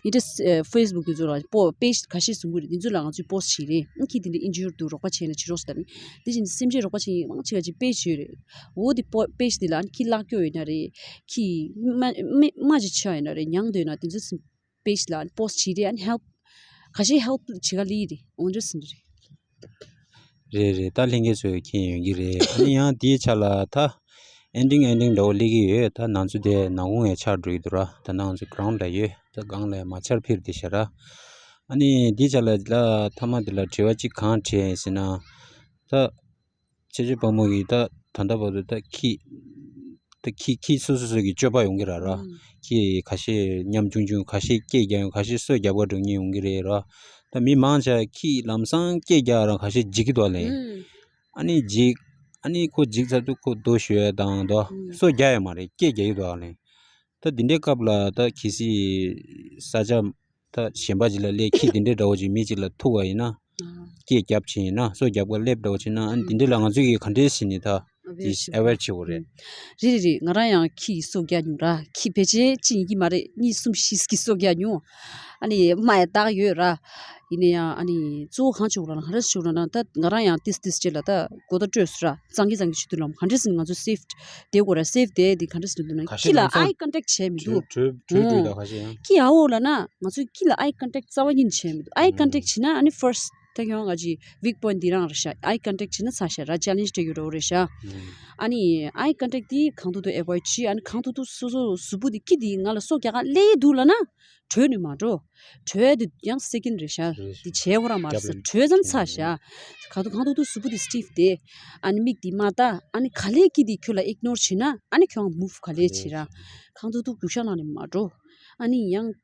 ཡིན་ཏེ་ཧྥེ་སི་བུག་དེ་ཚོ་ལ་པོ་པེ་ཇི་ཁ་ཤས་བཟུང་གི་རེད། དེ་ཚོ་ལ་ང་ཚོས་པོ་སི་བྱེད་རེད། ཨང་ཁྱི་དེ་འདྲ་ཨིན་ཇུར་འདུག་རོགས་པ་བྱེད་ན་བྱེད་རོགས་ཟེར་ད་ནི་དེ་བཞིན་སེམས་ཅན་རོགས་པ་བྱེད་མཁན་མང་ཆེ་ག་ཅིག་པེ་ཇི་ཡོད་རེད། འོ་དེ་པོ་པེ་ཇི་དེ་ལ་ཨང་ཁྱི་བརླག་སྐྱོ་ཡོད་ན་རེད། ཁྱི་རྨ་རྨ་རྨ་ཅིག་ཆགས་ཡོད་ན་རེད། མྱང་འདོད་ན་དེ་ཚོ་པེ་ཇི་ལ་པོ་སི་བྱེད་རེད། ཨ་ནི་ཧེལ་པ་ཁ་ཤས་ཧེལ་པ་བྱེད་ག་ལི་རེད། འོ་འདྲ་ཟིན་རེད། རེད་རེད། ད་ལྷན་རྒྱས་ཚོས་མཁྱེན་ཡོང་གི་རེད། ཨ་ནི་ཡང་དེའི་ཆ་ལ་ད་ཨེན་ཌིང་ཨེན་ཌིང་འདྲ་བོ་སླེབས་ཀྱི་ཡོད། ད་ང་ཚོ་དེ་ནང་ཁོངས་ཡང་ཆགས་འགྲོ་གི་འདུག་ར། ད་ང་ཚོ་གྷ་རའུན་ཌི་ལ་ཡོད། ད་སྒང་ལ་མ་ཆར་ཕེབས་བསྡད་ཤག་ར། ཨ་ནི་དེའི་ཆ་ལ་ལ་མཐའ་མ་དེ་ལ་དྲི་བ་གཅིག་གང་དྲིས་ཡིན་ཟེར་ན། ད་ཆེ་ཆེ་དཔའ་མོ་གིས་ད་ད་ལྟ་བར་དུ་ད་ཁྱི་ད་ཁྱི་ཁྱི་སོ་སོ་སོ་གི་སྤྱོད་པ་ཡོང་གི་ར་ར། ཨང་། ཁྱི་ཁ་ཤས་ཉམ་ཆུང་ཆུང་། ཁ་ཤས་སྐད་རྒྱག་ཡོང་། ཁ་ཤས་སོ་རྒྱབ་ག་འགྲོ་མཁན་ཡོང་གི་རེད་ར། ད་མི་མང་ཆེ་ཁྱི་ལམ་སང་སྐད་རྒྱག་ར་ཁ་ཤས་འཇིགས་ཀྱི་འདུག་ལེ། ཨང་། ཨ་ནི་འཇིགས། ཨ་ནི་ཁོ་འཇིགས་ཚར་དུས་ཁོ་རྡོ་གཞུ་ཡ་དང་དོ་ཨང་། སོ་རྒྱག་ཡ་མ་རེད། སྐད་རྒྱག་གི་འདུག་ལེ། ད་འདི་འདྲའི་སྐབས་ལ་ད་གལ་སྲིད་ས་ཆ་ད་གཞན་པ་ཅིག་ལ་སླེབས། ཁྱི་འདི་འདྲའི་འདྲ་བོ་ཅིག་མི་ཅིག་ལ་ཐུག་པ་ཡིན་ན། ཨ། སྐད་རྒྱབ་བྱས་ཡིན་ན། སོ་རྒྱབ་ག་སླེབས་འདྲ་བོ་བྱས་ན། ཨ་ནི་འདི་འདྲའི་ལ་ང་ཚོས་ཀྱིས་ག་འདྲས་བྱས་ནས་ད་ཨ་དེ་ཝེར་ཨ་ཝེར་བྱེད་དགོས་རེད། ཨ། རེད་རེད་རེད། ང་རང་ཡང་ཁྱི་ཡི་སོ་རྒྱག་མྱོང་ར། ཁྱི་ཕལ་ཆེར་གཅིག་ཡིན་གྱི་མ་རེད། གཉིས་གསུམ་བཞི་ཟིག་གི་སོ་རྒྱག་མྱོང་། ཨ་ནི་རྨ་ཡ་བཏགས་ཡོད་ར། ཡིན་ན་ཡང་ཨ་ནི་གཙོ་བོ་གང་བྱེད་དགོས་ལབ་ན། ག་འདྲས་བྱེད་དགོས་ལབ་ན། ད་ང་རང་ཡང་ཏིས་ཏིས་བྱས་ལ་ད་གོ་བརྡ་སྤྲོད་སོང་ར། གཙང་གི་གཙང་གི་བྱེད་དུས་ལ་ག་འདྲས་ཟེར་ན་ང་ཚོ་སེབ་བསྡད་དགོས་ར། སེབ་བསྡད་དེ་ག་འདྲས་ཟེར་ན་ཁྱི་ལ་ཨའི་ཀོན་ཊེག་བྱས་མི་འདུག་ཁྲོས་ཁྲོས་ཁྲོས་ད་ཁ་ཤས་ཡང་ཁྱི་ཡག་པོ་ལབ་ན་ང་ཚོས་ཁྱི་ལ་ཨའི་ཀོན་ཊེག་རྩ་བ་ཉིད་ནས་བྱས་མི་འདུག་ཨའི་ཀོན་ཊེག་བྱས་ན་ཨ་ནི་ཕར་སི་ཊི་ད་ཁྱོད་ང་ཅི་ཝིག་པོ་ཡིན་ཊི་འདི་རང་རེད་ཤག་ཨའི་ཀོན་ཊེག་བྱས་ན་ཚར་ཤག་ར། ཅེ་ལེན་ཇི་སྤྲད་རྒྱུ་འདྲ་བོ་རེད་ཤག་ཨ་ནི་ཨའི་ཀོན་ཊེག་འདི་གང་ཐུབ་ཐུབ་ཨེ་བོ་ཡིཌ་བྱེད། ཨ་ནི་གང་ཐུབ་ཐུབ་སོ་སོ་གཟུགས་པོ་འདི་ཁྱི་འདི་ང་ལ་སོ་རྒྱག་ག་སླེབས་འདུག་ལབ་ན། བྲོས་ནས་མ་འགྲོ། བྲོས་དེ་ཡང་སེ་ཀེན་རེད་ཤག་རེད། དེ་བྱས་ཁོ་རང་མ་རེད་ཟེར། རྒྱབ་ལ་བྲོས་ཙམ་ཚར་ཤག་ག་དུས་གང་དུས་དུས་གཟུགས་པོ་དེ་སི་ཊིབ་དེ། ཨ་ནི་མིག་དེ་མ་ལྟ། ཨ་ནི་ག་ལེ་ཀི་དེ་ཁྱོད་ལ་ཨིག་ནོར་བྱེད་ན། ཨ་ནི་ཁྱོད་མུབ་ག་ལེ་བྱེད་ར། གང་དུས་དུས་རྒྱུག་ཤར་ལངས་ནས་མ་འགྲོ། ཨ་ནི་ཡང་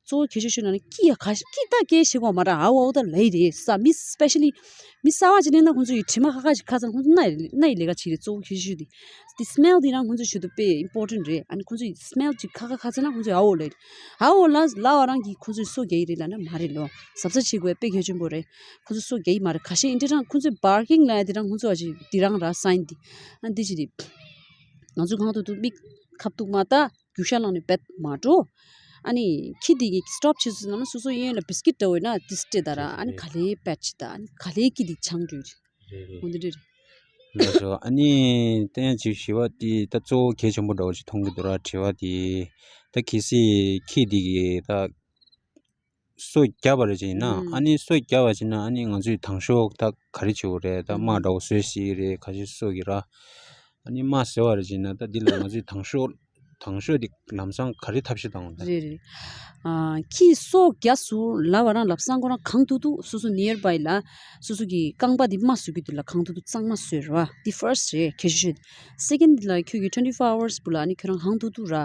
གཙོ་བོ་གལ་ཆེ་ཤོས་ན་ནི་ཀི་ཡ་ག་ཀི་ད་སྐད་བཤད་གོ་མ་ར། ཨ་འོ་ཨོ་ད་ལེ་རེད་ས། མི་སི་པེ་ཤ་ལི་མི་གསར་བ་ཅིག་སླེབས་ན་ཁོང་ཚོ་ཡི་དྲི་མ་ཁ་ཁ་ཅིག་ཁ་ཚང་ཁོང་ཚོ་སྣ་ཡི་སྣ་ཡི་ལས་ཀ་བྱེད་རེད། གཙོ་བོ་གལ་ཆེ་ཤོས་དེ། དེ་སི་མེལ་དེ་རང་ཁོང་ཚོའི་ཞུ་དུ་དཔེ་ཨིམ་པོར་ཊེན་ཊི་རེད། ཨ་ནི་ཁོང་ཚོའི་སི་མེལ་ཅིག་ཁ་ཁ་ཁ་ཚ་ན་ཁོང་ཚོས་ཨ་འོ་ལབ་རེད། ཨ་འོ་ལ་ལ་བ་རང་གིས་ཁོང་ཚོའི་སོ་རྒྱག་གི་རེད་ལབ་ན་མ་རེད་ལོ། གཟབ་གཟབ་བྱེད་དགོས་དཔེ་གལ་ཆེན་པོ་རེད། ཁོང་ཚོ་སོ་རྒྱག་གི་མ་རེད། ཁ་ཤས་ཨིན་དྲ་རང་ཁོང་ཚོའི་བར་ཀིང་ལ་དེ་རང་ཁོང་ཚོ་ཨ་ཅིག་དེ་རང་ར་སའིན་དེ། ཨ་འདི་ཅི་རེད། ང་ཚོ་གང་ཐུབ་ཐུབ་མིག་ཁ་ཐུག་མ་ལྟ། རྒྱུག་ཤར་ལངས་ནས་བེད་མ་འགྲོ། ཨ་ནི་ཁྱི་དེ་གིས་སི་ཊོབ་བྱེད་ཚུལ་ནང་ན་སོ་སོ་གཡོན་ལ་བིས་ཀིཊ་འདྲ་བོ་ཡོད་ན་དེ་སྤྲད་ད་ར། ཨ་ནི་ག་ལེ་བེད་བྱེད་ད། ཨ་ནི་ག་ལེ་ཀི་དེ་ཆང་འགྲོ་རེད། རེད་རེད། འོ་འདི་འདྲ་རེད། ལགས་སོ། ཨ་ནི་ཏན་ཅིག་ཞི་བ་དེ་ད་གཙོ་བོ་གལ་ཆེན་པོ་འདྲ་བོ་ཞིག་མཐོང་གི་འདུག་ར། དྲི་བ་དེ་ད་གལ་སྲིད་ཁྱི་དེ་གིས་ད་སོ་བརྒྱབ་པ་རེད་ཅེ་ན། ཨ་ནི་སོ་བརྒྱབ་པ་ཅེ་ན་ཨ་ནི་ང་ཚོས་དང་ཤོག་ད་ག་རེ་བྱེད་དགོས་རེད། ད་རྨ་འདྲ་བོ་བཟོས་སྲིད་རེད། ཁ་ཤས་སོ་གི་ར། ཨ་ནི་རྨ་བཟོས་པ་རེད་ཅེ་ན་ད་འདི་ལ་ང་ཚོས་དང་ཤོག་དང་ཤོག་འདི་ལམ་སང་ག་རེ་ཐབས་ཤེས་བཏང་དགོས་རེད། རེད་རེད། ཨ་ཁྱི་སོ་བརྒྱབ་སོང་ལབ་པ་རང་ལབ་སང་ཁོ་རང་གང་ཐུབ་ཐུབ་སོ་སོ་ནིའར་བའི་ལ་སོ་སོ་གི་རྐང་པ་འདི་རྨ་བཟོ་གི་དུས་ལ་གང་ཐུབ་ཐུབ་གཙང་མ་བཟོས་ར་བ། འདི་ཕར་སི་ཊི་རེད། གལ་ཆེ་ཤོས། སེ་ཀེན་ཌི་ལ་ཁྱོད་ཀྱི་ཊུ་ཝེན་ཊི་ཕོར་ཨ་ཝར་སི་བུ་ལ་ནི་ཁྱོད་རང་གང་ཐུབ་ཐུབ་ར།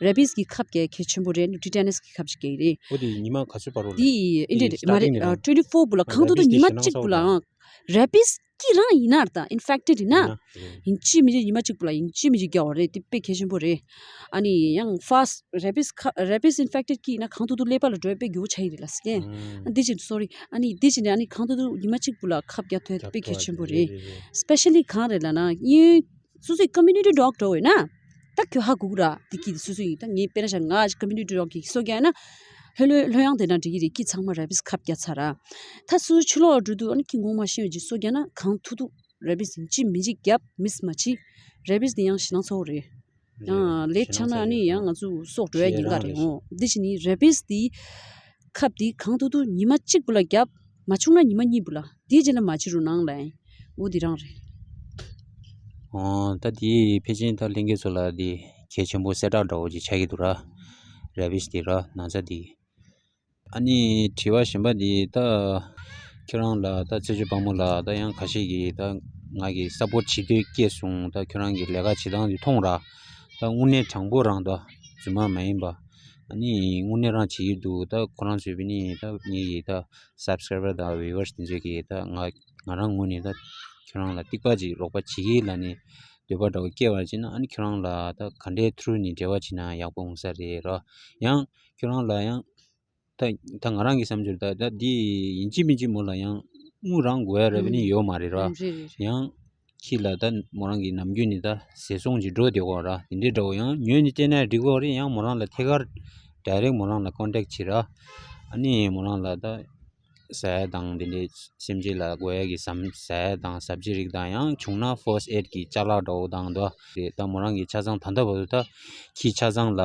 རེ་བིས་ཀྱི་ཁབ་རྒྱག་གལ་ཆེན་པོ་རེད། ཨ་ནི་ཊི་ཊེ་ནས་ཀྱི་ཁབ་ཅིག་རྒྱག་གི་རེད། འོ་དེ་ཉི་མ་ག་ཚོད་བར་རོ་རེད། དེ་ཨིན་དྲ་མ་རེད། ཨ་ཊུ་ཝེན་ཊི་ཕོར་བུ་ལ་གང་ཐུབ་ཐུབ་ཉི་མ་གཅིག་བུ་ལ་ཨང་། རེ་བིས་ཀྱི་རང་ཡིན་ན་ར་ད་ཨིན་ཕེག་ཊེཌ་ཡིན་ན། ཡིན་གཅིག་མིན་གཅིག་ཉི་མ་གཅིག་བུ་ལ་ཡིན་གཅིག་མིན་གཅིག་རྒྱག་པ་རེད། དེ་དཔེ་གལ་ཆེན་པོ་རེད། ཨ་ནི་ཡང་ཕ་སི་ཊི་རེ་བིས་ཁ་རེ་བིས་ཨིན་ཕེག་ཊེཌ་ཀྱི་ཡིན་ན་གང་ཐུབ་ཐུབ་ཀླད་པ་ལ་འགྲོ་ཡ་དཔེ་མགྱོགས་པོ་ཆགས་ཀྱི་རེད་ལ་སི་ཀེན། ཨ་འདི་ཅི་སོ་རི། ཨ་ནི་འདི་ཅི་ནས་ཨ་ནི་གང་ཐུབ་ཐུབ་ཉི་མ་གཅིག་བུ་ལ་ཁབ་རྒྱག་ཐུབ་ཡ་དཔེ་གལ་ཆེན་པོ་རེད། རེད་རེད། སི་པེ་ཤ་ལི་གང་རེད་ལབ་ན་ཡིན། སོ་སོའི་ཀོ་མིའུ་ནི་ཊི་ཌོག་འདྲ་བོ་ཡོད་ན། ད་ཁྱོད་ཧ་གོ་གི་ར། དེ་ཀི་དེ་སོ་སོ་ཡིན། ད་ངས་དཔེར་ན་བཞག་ང་ཀོ་མིའུ་ནི་ཊི་ཌོག་གི་སོ་རྒྱག་ན། ལྷོད་ལྷོད་ལྷོད་ཡངས་དེ་འདྲ་འགྲིག་གི་རེད། ཀི་ཚང་མ་རེ་བིས་ཁབ་རྒྱག་ཚར་ར། ད་སོ་སོ་ཕྱི་ལོགས་འགྲོ་དུས་ཨ་ནི་ཀི་ངོ་མ་ཤེས་ཡོད་ཅིག་སོ་རྒྱག་ན་གང་ཐུབ་ཐུབ་རེ་བིས་ཡིན་གཅིག་མིན་གཅིག་རྒྱབ་མིས་མ་བྱེད། རེ་བིས་དེ་ཡང་ཞེད་སྣང་ཚ་བོ་རེད། ཡང་ལེ་ཊི་ཆགས་ན་ཨ་ནི་ཡང་ང་ཚོ་སྲོག་འགྲོ་ཡ་ཉེན་ཁ་རེད། འོ་འདི་བཞིན་ནི་རེ་བིས་དེ་ཁབ་དེ་གང་ཐུབ་ཐུབ་ཉི་མ་གཅིག་པུ་ལ་བརྒྱབ། མ་བྱུང་ན་ཉི་མ་གཉིས་པུ་ལ། དེའི་རྗེས་ལ་མ་བྱེད་རོགས་གནང་ལབ་ཡིན། འོ་འདི་རང་རེད། ཨོ་ད་དེ་ཕལ་ཆེར་ད་ལྷན་རྒྱས་ཚོ་ལ་དེ་གལ་ཆེན་པོ་གསལ་བསྒྲགས་འདྲ་བོ་ཅིག་ཆགས་ཀྱི་འདུག་ར། རེ་བིས་དེ་ར་ན་ཚ་དེ། ཨ་ནི་དྲི་བ་གཞན་པ་འདི་ད་ཁྱོད་རང་ལ་ད་ཚེ་མཆོག་དཔལ་མོ་ལ་ད་ཡང་ཁ་ཤས་ཀྱིས་ད་ང་གི་སཔོརཊ་བྱེད་འདོད་སྐྱེས་སོང་། ད་ཁྱོད་རང་གི་ལས་ཀ་བྱེད་སྟངས་འདི་མཐོང་ར། ད་དངོས་གནས་དྲང་པོ་རང་ད་རྫུན་མ་མ་ཡིན་པ། ཨ་ནི་དངོས་གནས་རང་བྱེད་ཀྱི་འདུག། ད་ཁོ་རང་ཚོས་བི་ནི་ད་ངེད་ཀྱི་ད་སབ་སི་ཀ་རའི་བར་དང་བིའུ་ཝར་སི་དེ་ཚོས་ཀྱིས་ད་ང་ང་རང་ངོས་ནས་ད་ཁྱོད་རང་ལ་ཏིག་པ་ཅིག་རོགས་པ་བྱེད་ཀྱི་ལབ་ནས་འདོད་པ་འདྲ་བོ་སྐྱེ་བ་བྱས་ན། ཨ་ནི་ཁྱོད་རང་ལ་ད་ག་འདྲའི་ཐུ་རུ་ནས་འབྲེལ་བ་བྱེད་ན་ཡག་པོ་འོང་ས་རེད་ར། ཡང་ཁྱོད་རང་ལ་ཡང་ད་ད་ང་རང་གི་བསམ་ཚུལ་ད་ད་འདི་ཡིན་གཅིག་མིན་གཅིག་མོ་ལ་ཡང་དངུལ་རང་དགོས་ཡ་ར་བི་ནི་ཡོད་མ་རེད་ར། ཨ་རེད་རེད་རེད། ཡང་ཁྱི་ལ་ད་མོ་རང་གི་ནམ་རྒྱུན་ནས་ད་ཟས་སོང་ཅིག་འགྲོ་བསྡད་ཀྱི་ཡོད་ར། དེ་འདྲའི་འདྲ་བོ་ཡང་ཉོས་ནས་སྤྲད་ན་འགྲིག་གི་ཡོད་རེད། ཡང་མོ་རང་ལ་ཐད་ཀར་ཌའི་རེག་མོ་རང་ལ་ཀོན་ཊེག་བྱེད་ར། ཨ་ནི་མོ་རང་ལ་ད་ཟ་ཡ་དང་དེ་འདྲའི་སེམས་ཅན་ལ་དགོས་ཡ་གི་ཟམ་ཟ་ཡ་དང་ཟབ་ཅི་རིགས་དང་། ཡང་བྱུང་ན་ཕར་སི་ཊི་ཨེཌ་གི་ཅ་ལག་འདྲ་བོ་དང་དོ་རེད། ད་མོ་རང་གི་ཆ་ཚང་ད་ལྟ་བར་དུ་ད་ཁྱི་ཆ་ཚང་ལ་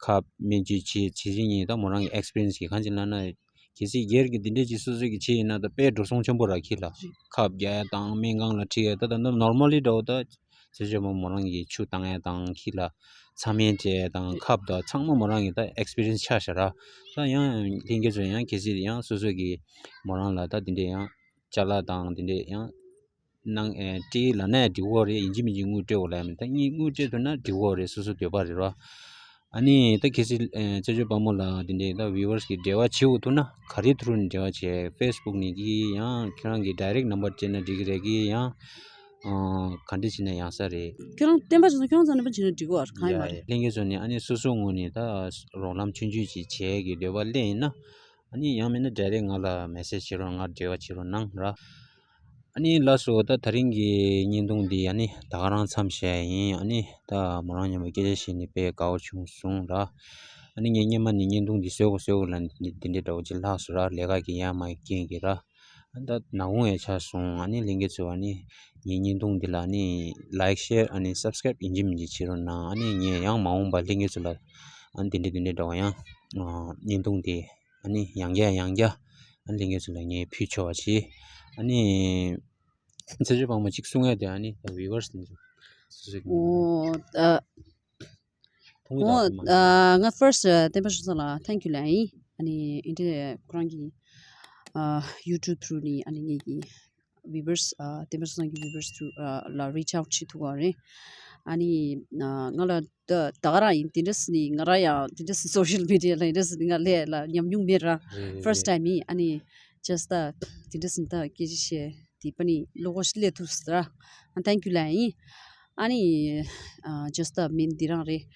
ཁབ་སྨན་བཅོས་བྱེད་བྱེད་བྱེད་ཉིན་ད་མོ་རང་གི་ཨེག་སི་པི་རི་ཡན་སི་གི་གང་ཅི་ལབ་ན། གལ་སྲིད་སྒེར་གྱི་འདི་འདྲས་ཀྱི་སོ་སོ་གི་བྱས་ཡིན་ན་ད་དཔེ་འགྲོ་སོང་ཆེན་པོ་ར། ཁྱི་ལ་ཁབ་རྒྱག་ཡ་དང་སྨན་ཁང་ལ་ཁྲིད་ཡ། ད་ད་ནོར་མལ་ལི་འདྲ་བོ་ད་ཚེ་མཆོག་དཔལ་མོ་མོ་རང་གི་ཆུ་བཏང་ཡ་དང་ཁྱི་ལ་ཚ་སྨན་སྤྲད་ཡ་དང་ཁབ་དང་ཚང་མ་མོ་རང་གི་ད་ཨེག་སི་པི་རི་ཡན་སི་ཆགས་ཤག་ར། ད་ཡང་ལྷན་རྒྱས་ཚོ་ཡང་གལ་སྲིད་ཡང་སོ་སོ་གི་མོ་རང་ལ་ད་འདི་འདྲས་ཡང་ཅ་ལག་དང་འདི་འདྲས་ཡང་གནང་ཨེ་སྤྲད་ལབ་ན་ཡང་འགྲིག་གི་རེད། ཡིན་གཅིག་མིན་གཅིག་དངུལ་སྤྲད་དགོས་ལབ་ཡ་མེད། ད་ངས་དངུལ་སྤྲད་ཐུབ་ན་འགྲིག་གི་རེད། སོ་སོ་འདོད་པ་རེད་ར། ཨ་ནི་ད་གལ་སྲིད་ཨེ་ཚེ་མཆོག་དཔལ་མོ་ལ་འདི་འདྲས་ད་བིའུ་ཝར་སི་གི་འབྲེལ་བ་བྱེད་དགོས་ཐུག་ན་ག་རེ་ཐུ་རུ་ནས་འབྲེལ་བ་བྱེད། ཕེ་སི་བུག་ནས་ཀྱིས་ཡང་ཁྱེད་རང་གི་ཌའི་རེག་ནམ་བར་སྤྲད་ན་འགྲིག་གི་རེད། ཀྱིས་ཡང་ཨ་ག་འདྲས་བྱས་ན་ཡག་ས་རེད། ཁྱོད་རང་བསྟན་པ་བྱེད་ས་ཁྱོད་རང་ཚང་ནས་པ་བྱེད་ན་འགྲིག་གི་རེད། གང་ཡིན་མ་རེད། ལྷན་རྒྱས་ཚོ་ནས་ཨ་ནི་སོ་སོའི་ངོས་ནས་ད་རོགས་རམ་ཆུང་ཆུང་ཅིག་བྱེད་ཀྱི་འདོད་པ་སླེབས་ཡིན་ན། ཨ་ནི་ཡང་མིན་ན་ཌའི་རེག་ང་ལ་མེ་སེ་ཇི་བྱེད་རོགས། ང་འབྲེལ་བ་བྱེད་རོགས་གནང་ར། ཨ་ནི་ལགས་སོ། ད་དེ་རིང་གི་བརྙན་ཐུང་འདི་ཨ་ནི་ད་ག་རང་མཚམས་བཞག་ཡིན། ཨ་ནི་ད་མོ་རང་མཉམ་པོ་སྐད་ཆ་བཤད་ནས་དཔེ་དགའ་བོ་བྱུང་སོང་ར། ཨ་ནི་ངས་སྔོན་མ་ནས་བརྙན་ཐུང་འདི་བཟོ་དགོས་བཟོ་དགོས་ལབ་འདི་འདི་འདྲ་བོ་ཅིག་ལྷག་སོང་ར། ལས་ཀ་གི་ཡ་མ་རྐྱེན་གྱིས་ར། ཨ་ནི་ད་ནག་ཁུང་ཡ་ཆགས་སོང་། ཨ་ནི་ལྷན་རྒྱས་ཚོ་ཨ་ནི་ངའི་བརྙན་ཐུང་འདི་ལ་ཨ་ནི་ལའིག་ཤེར་ཨ་ནི་སབ་སི་ཀ་རའིབ་ཡིན་གཅིག་མིན་གཅིག་བྱེད་རོགས་གནང་། ཨ་ནི་ངས་ཡང་མ་འོངས་པ་ལྷན་རྒྱས་ཚོ་ལ་ཨ་ནི་འདི་འདྲ་འདི་འདྲ་འདྲ་བ་ཡང་ཨ་བརྙན་ཐུང་འདི་ཨ་ནི་ཡང་བསྐྱར་ཡང་བསྐྱར་ཨ་ནི་ལྷན་རྒྱས་ཚོ་ལ་ངས་ཕུལ་ཆོག་པ་བྱེད། ཨ་ནི་ཚེ་མཆོག་དཔལ་མོ་གཅིག་གསུང་ཡ་དེ་ཨ་ནི་ད་བིའུ་ཝར་སི་དེ་ཚོ་སོ་སོ་གི་ཨོ་ཨ་མཐོང་གི་ཨོ་འདུག་ཨ་ང་ཕར་སི་ཊི་བསྟན་པ་ཆོས་བཟང་ལ་ཐེང་ཀྱུ་ལབ་ཡིན། ཨ་ནི་ཨིན་ཊར་ཁོ་རང་གི་ཨ་ཡུ་ཊུབ་ཐུ་རུ་ནས་ཨ་ནི་ངེད་ཀྱི་བིའུ་ཝར་སི་ཨ་བསྟན་པ་ཆོས་བཟང་གི་བིའུ་ཝར་སི་ཐུ་ཨ་ལ་རིཆ་ཨའུཊ་བྱེད་ཐུབ་པ་རེད། ཨ་ནི་ཨ་ང་ལ་ད་ད་ག་རང་ཡིན། དེ་འདྲ་སེ་ནི་ང་རང་ཡང་དེ་འདྲ་སེ་སོ་ཤལ་མི་ཌི་ཡ་ལ་དེ་འདྲ་སེ་ནི་ང་ལས་ལ་ཉམས་མྱོང་མེད་ར། རེད་རེད་ཕར་སི་ཊི་རེད། ཊའིམ་ཡིན། ཨ་ནི་ཇ་སི་ཊི་ད་དེ་འདྲ་སེ་ནི་ད་སྐད་ཆ་བཤད་དེ་པ་ནི་བློ་ཁོག་སླེབས་ཐུབ་ཟེར་ར། ཨ་ཐེང་ཀྱུ་ལབ་ཡིན། ཨ་ནི་ཨ་ཇ་སི་ཊི་ད་མིན་འདི་རང་རེད།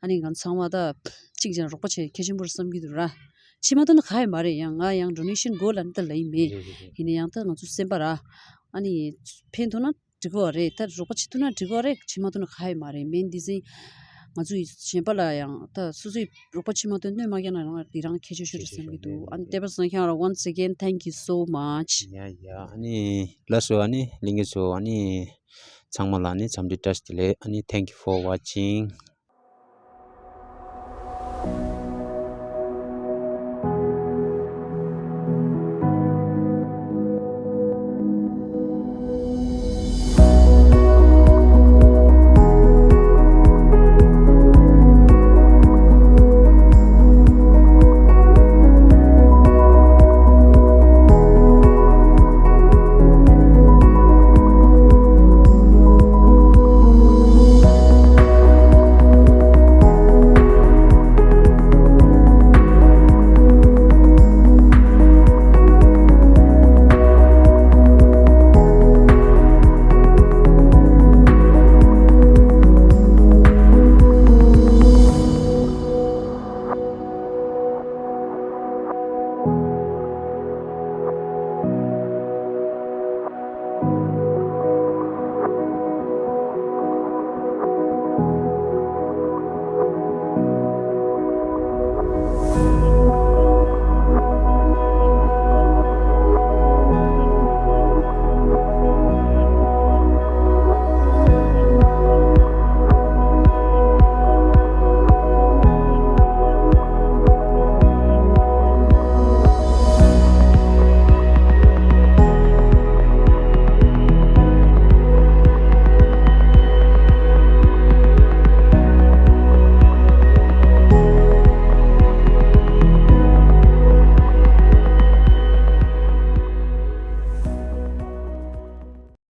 ཨ་ནི་ང་ཚང་མ་ད་གཅིག་ཀྱང་རོགས་པ་བྱེད་གལ་ཆེན་པོ་རེད་བསམ་གྱི་འདུག་ར། བྱེད་མ་ཐུབ་ན་ག་ཡི་མ་རེད། ཡང་ང་ཡང་ཌོ་ནེ་ཤན་དགོས་ལབ་ནི་ད་ལབ་ཡི་མེད། རེད་རེད་རེད། ཡིན་ན་ཡང་ད་ང་ཚོ་སེམས་པ་ར། ཨ་ནི་ཕན་ཐོགས་ན་འགྲིག་གི་རེད། ད་རོགས་པ་བྱེད་ཐུབ་ན་འགྲིག་གི་རེད། བྱེད་མ་ཐུབ་ན་ག་ཡི་མ་རེད། མེན་འདི་ཟིན་ང་ཚོ་ཡི་གཞན་པ་ལ་ཡང་ད་སོ་སོའི་རོགས་པ་བྱེད་མ་ཐུབ་གནོད་མ་བསྐྱལ་ན་རང་འདི་རང་ཁྱད་ཆོས་ཤོར་རེད་བསམ་གྱི་འདུག་ཨ་ནི་བསྟན་པ་ཆོས་བཟང་ཁྱེད་རང་ལ་once again thank you so much། ཡ་ཡ། ཨ་ནི་ལགས་སོ། ཨ་ནི་ལྷན་རྒྱས་ཚོ་ཨ་ནི་ཚང་མ་ལ་ཨ་ནི་འཚམས་འདྲི་བཀྲ་ཤིས་བདེ་ལེགས། ཨ་ནི་thank you for watching།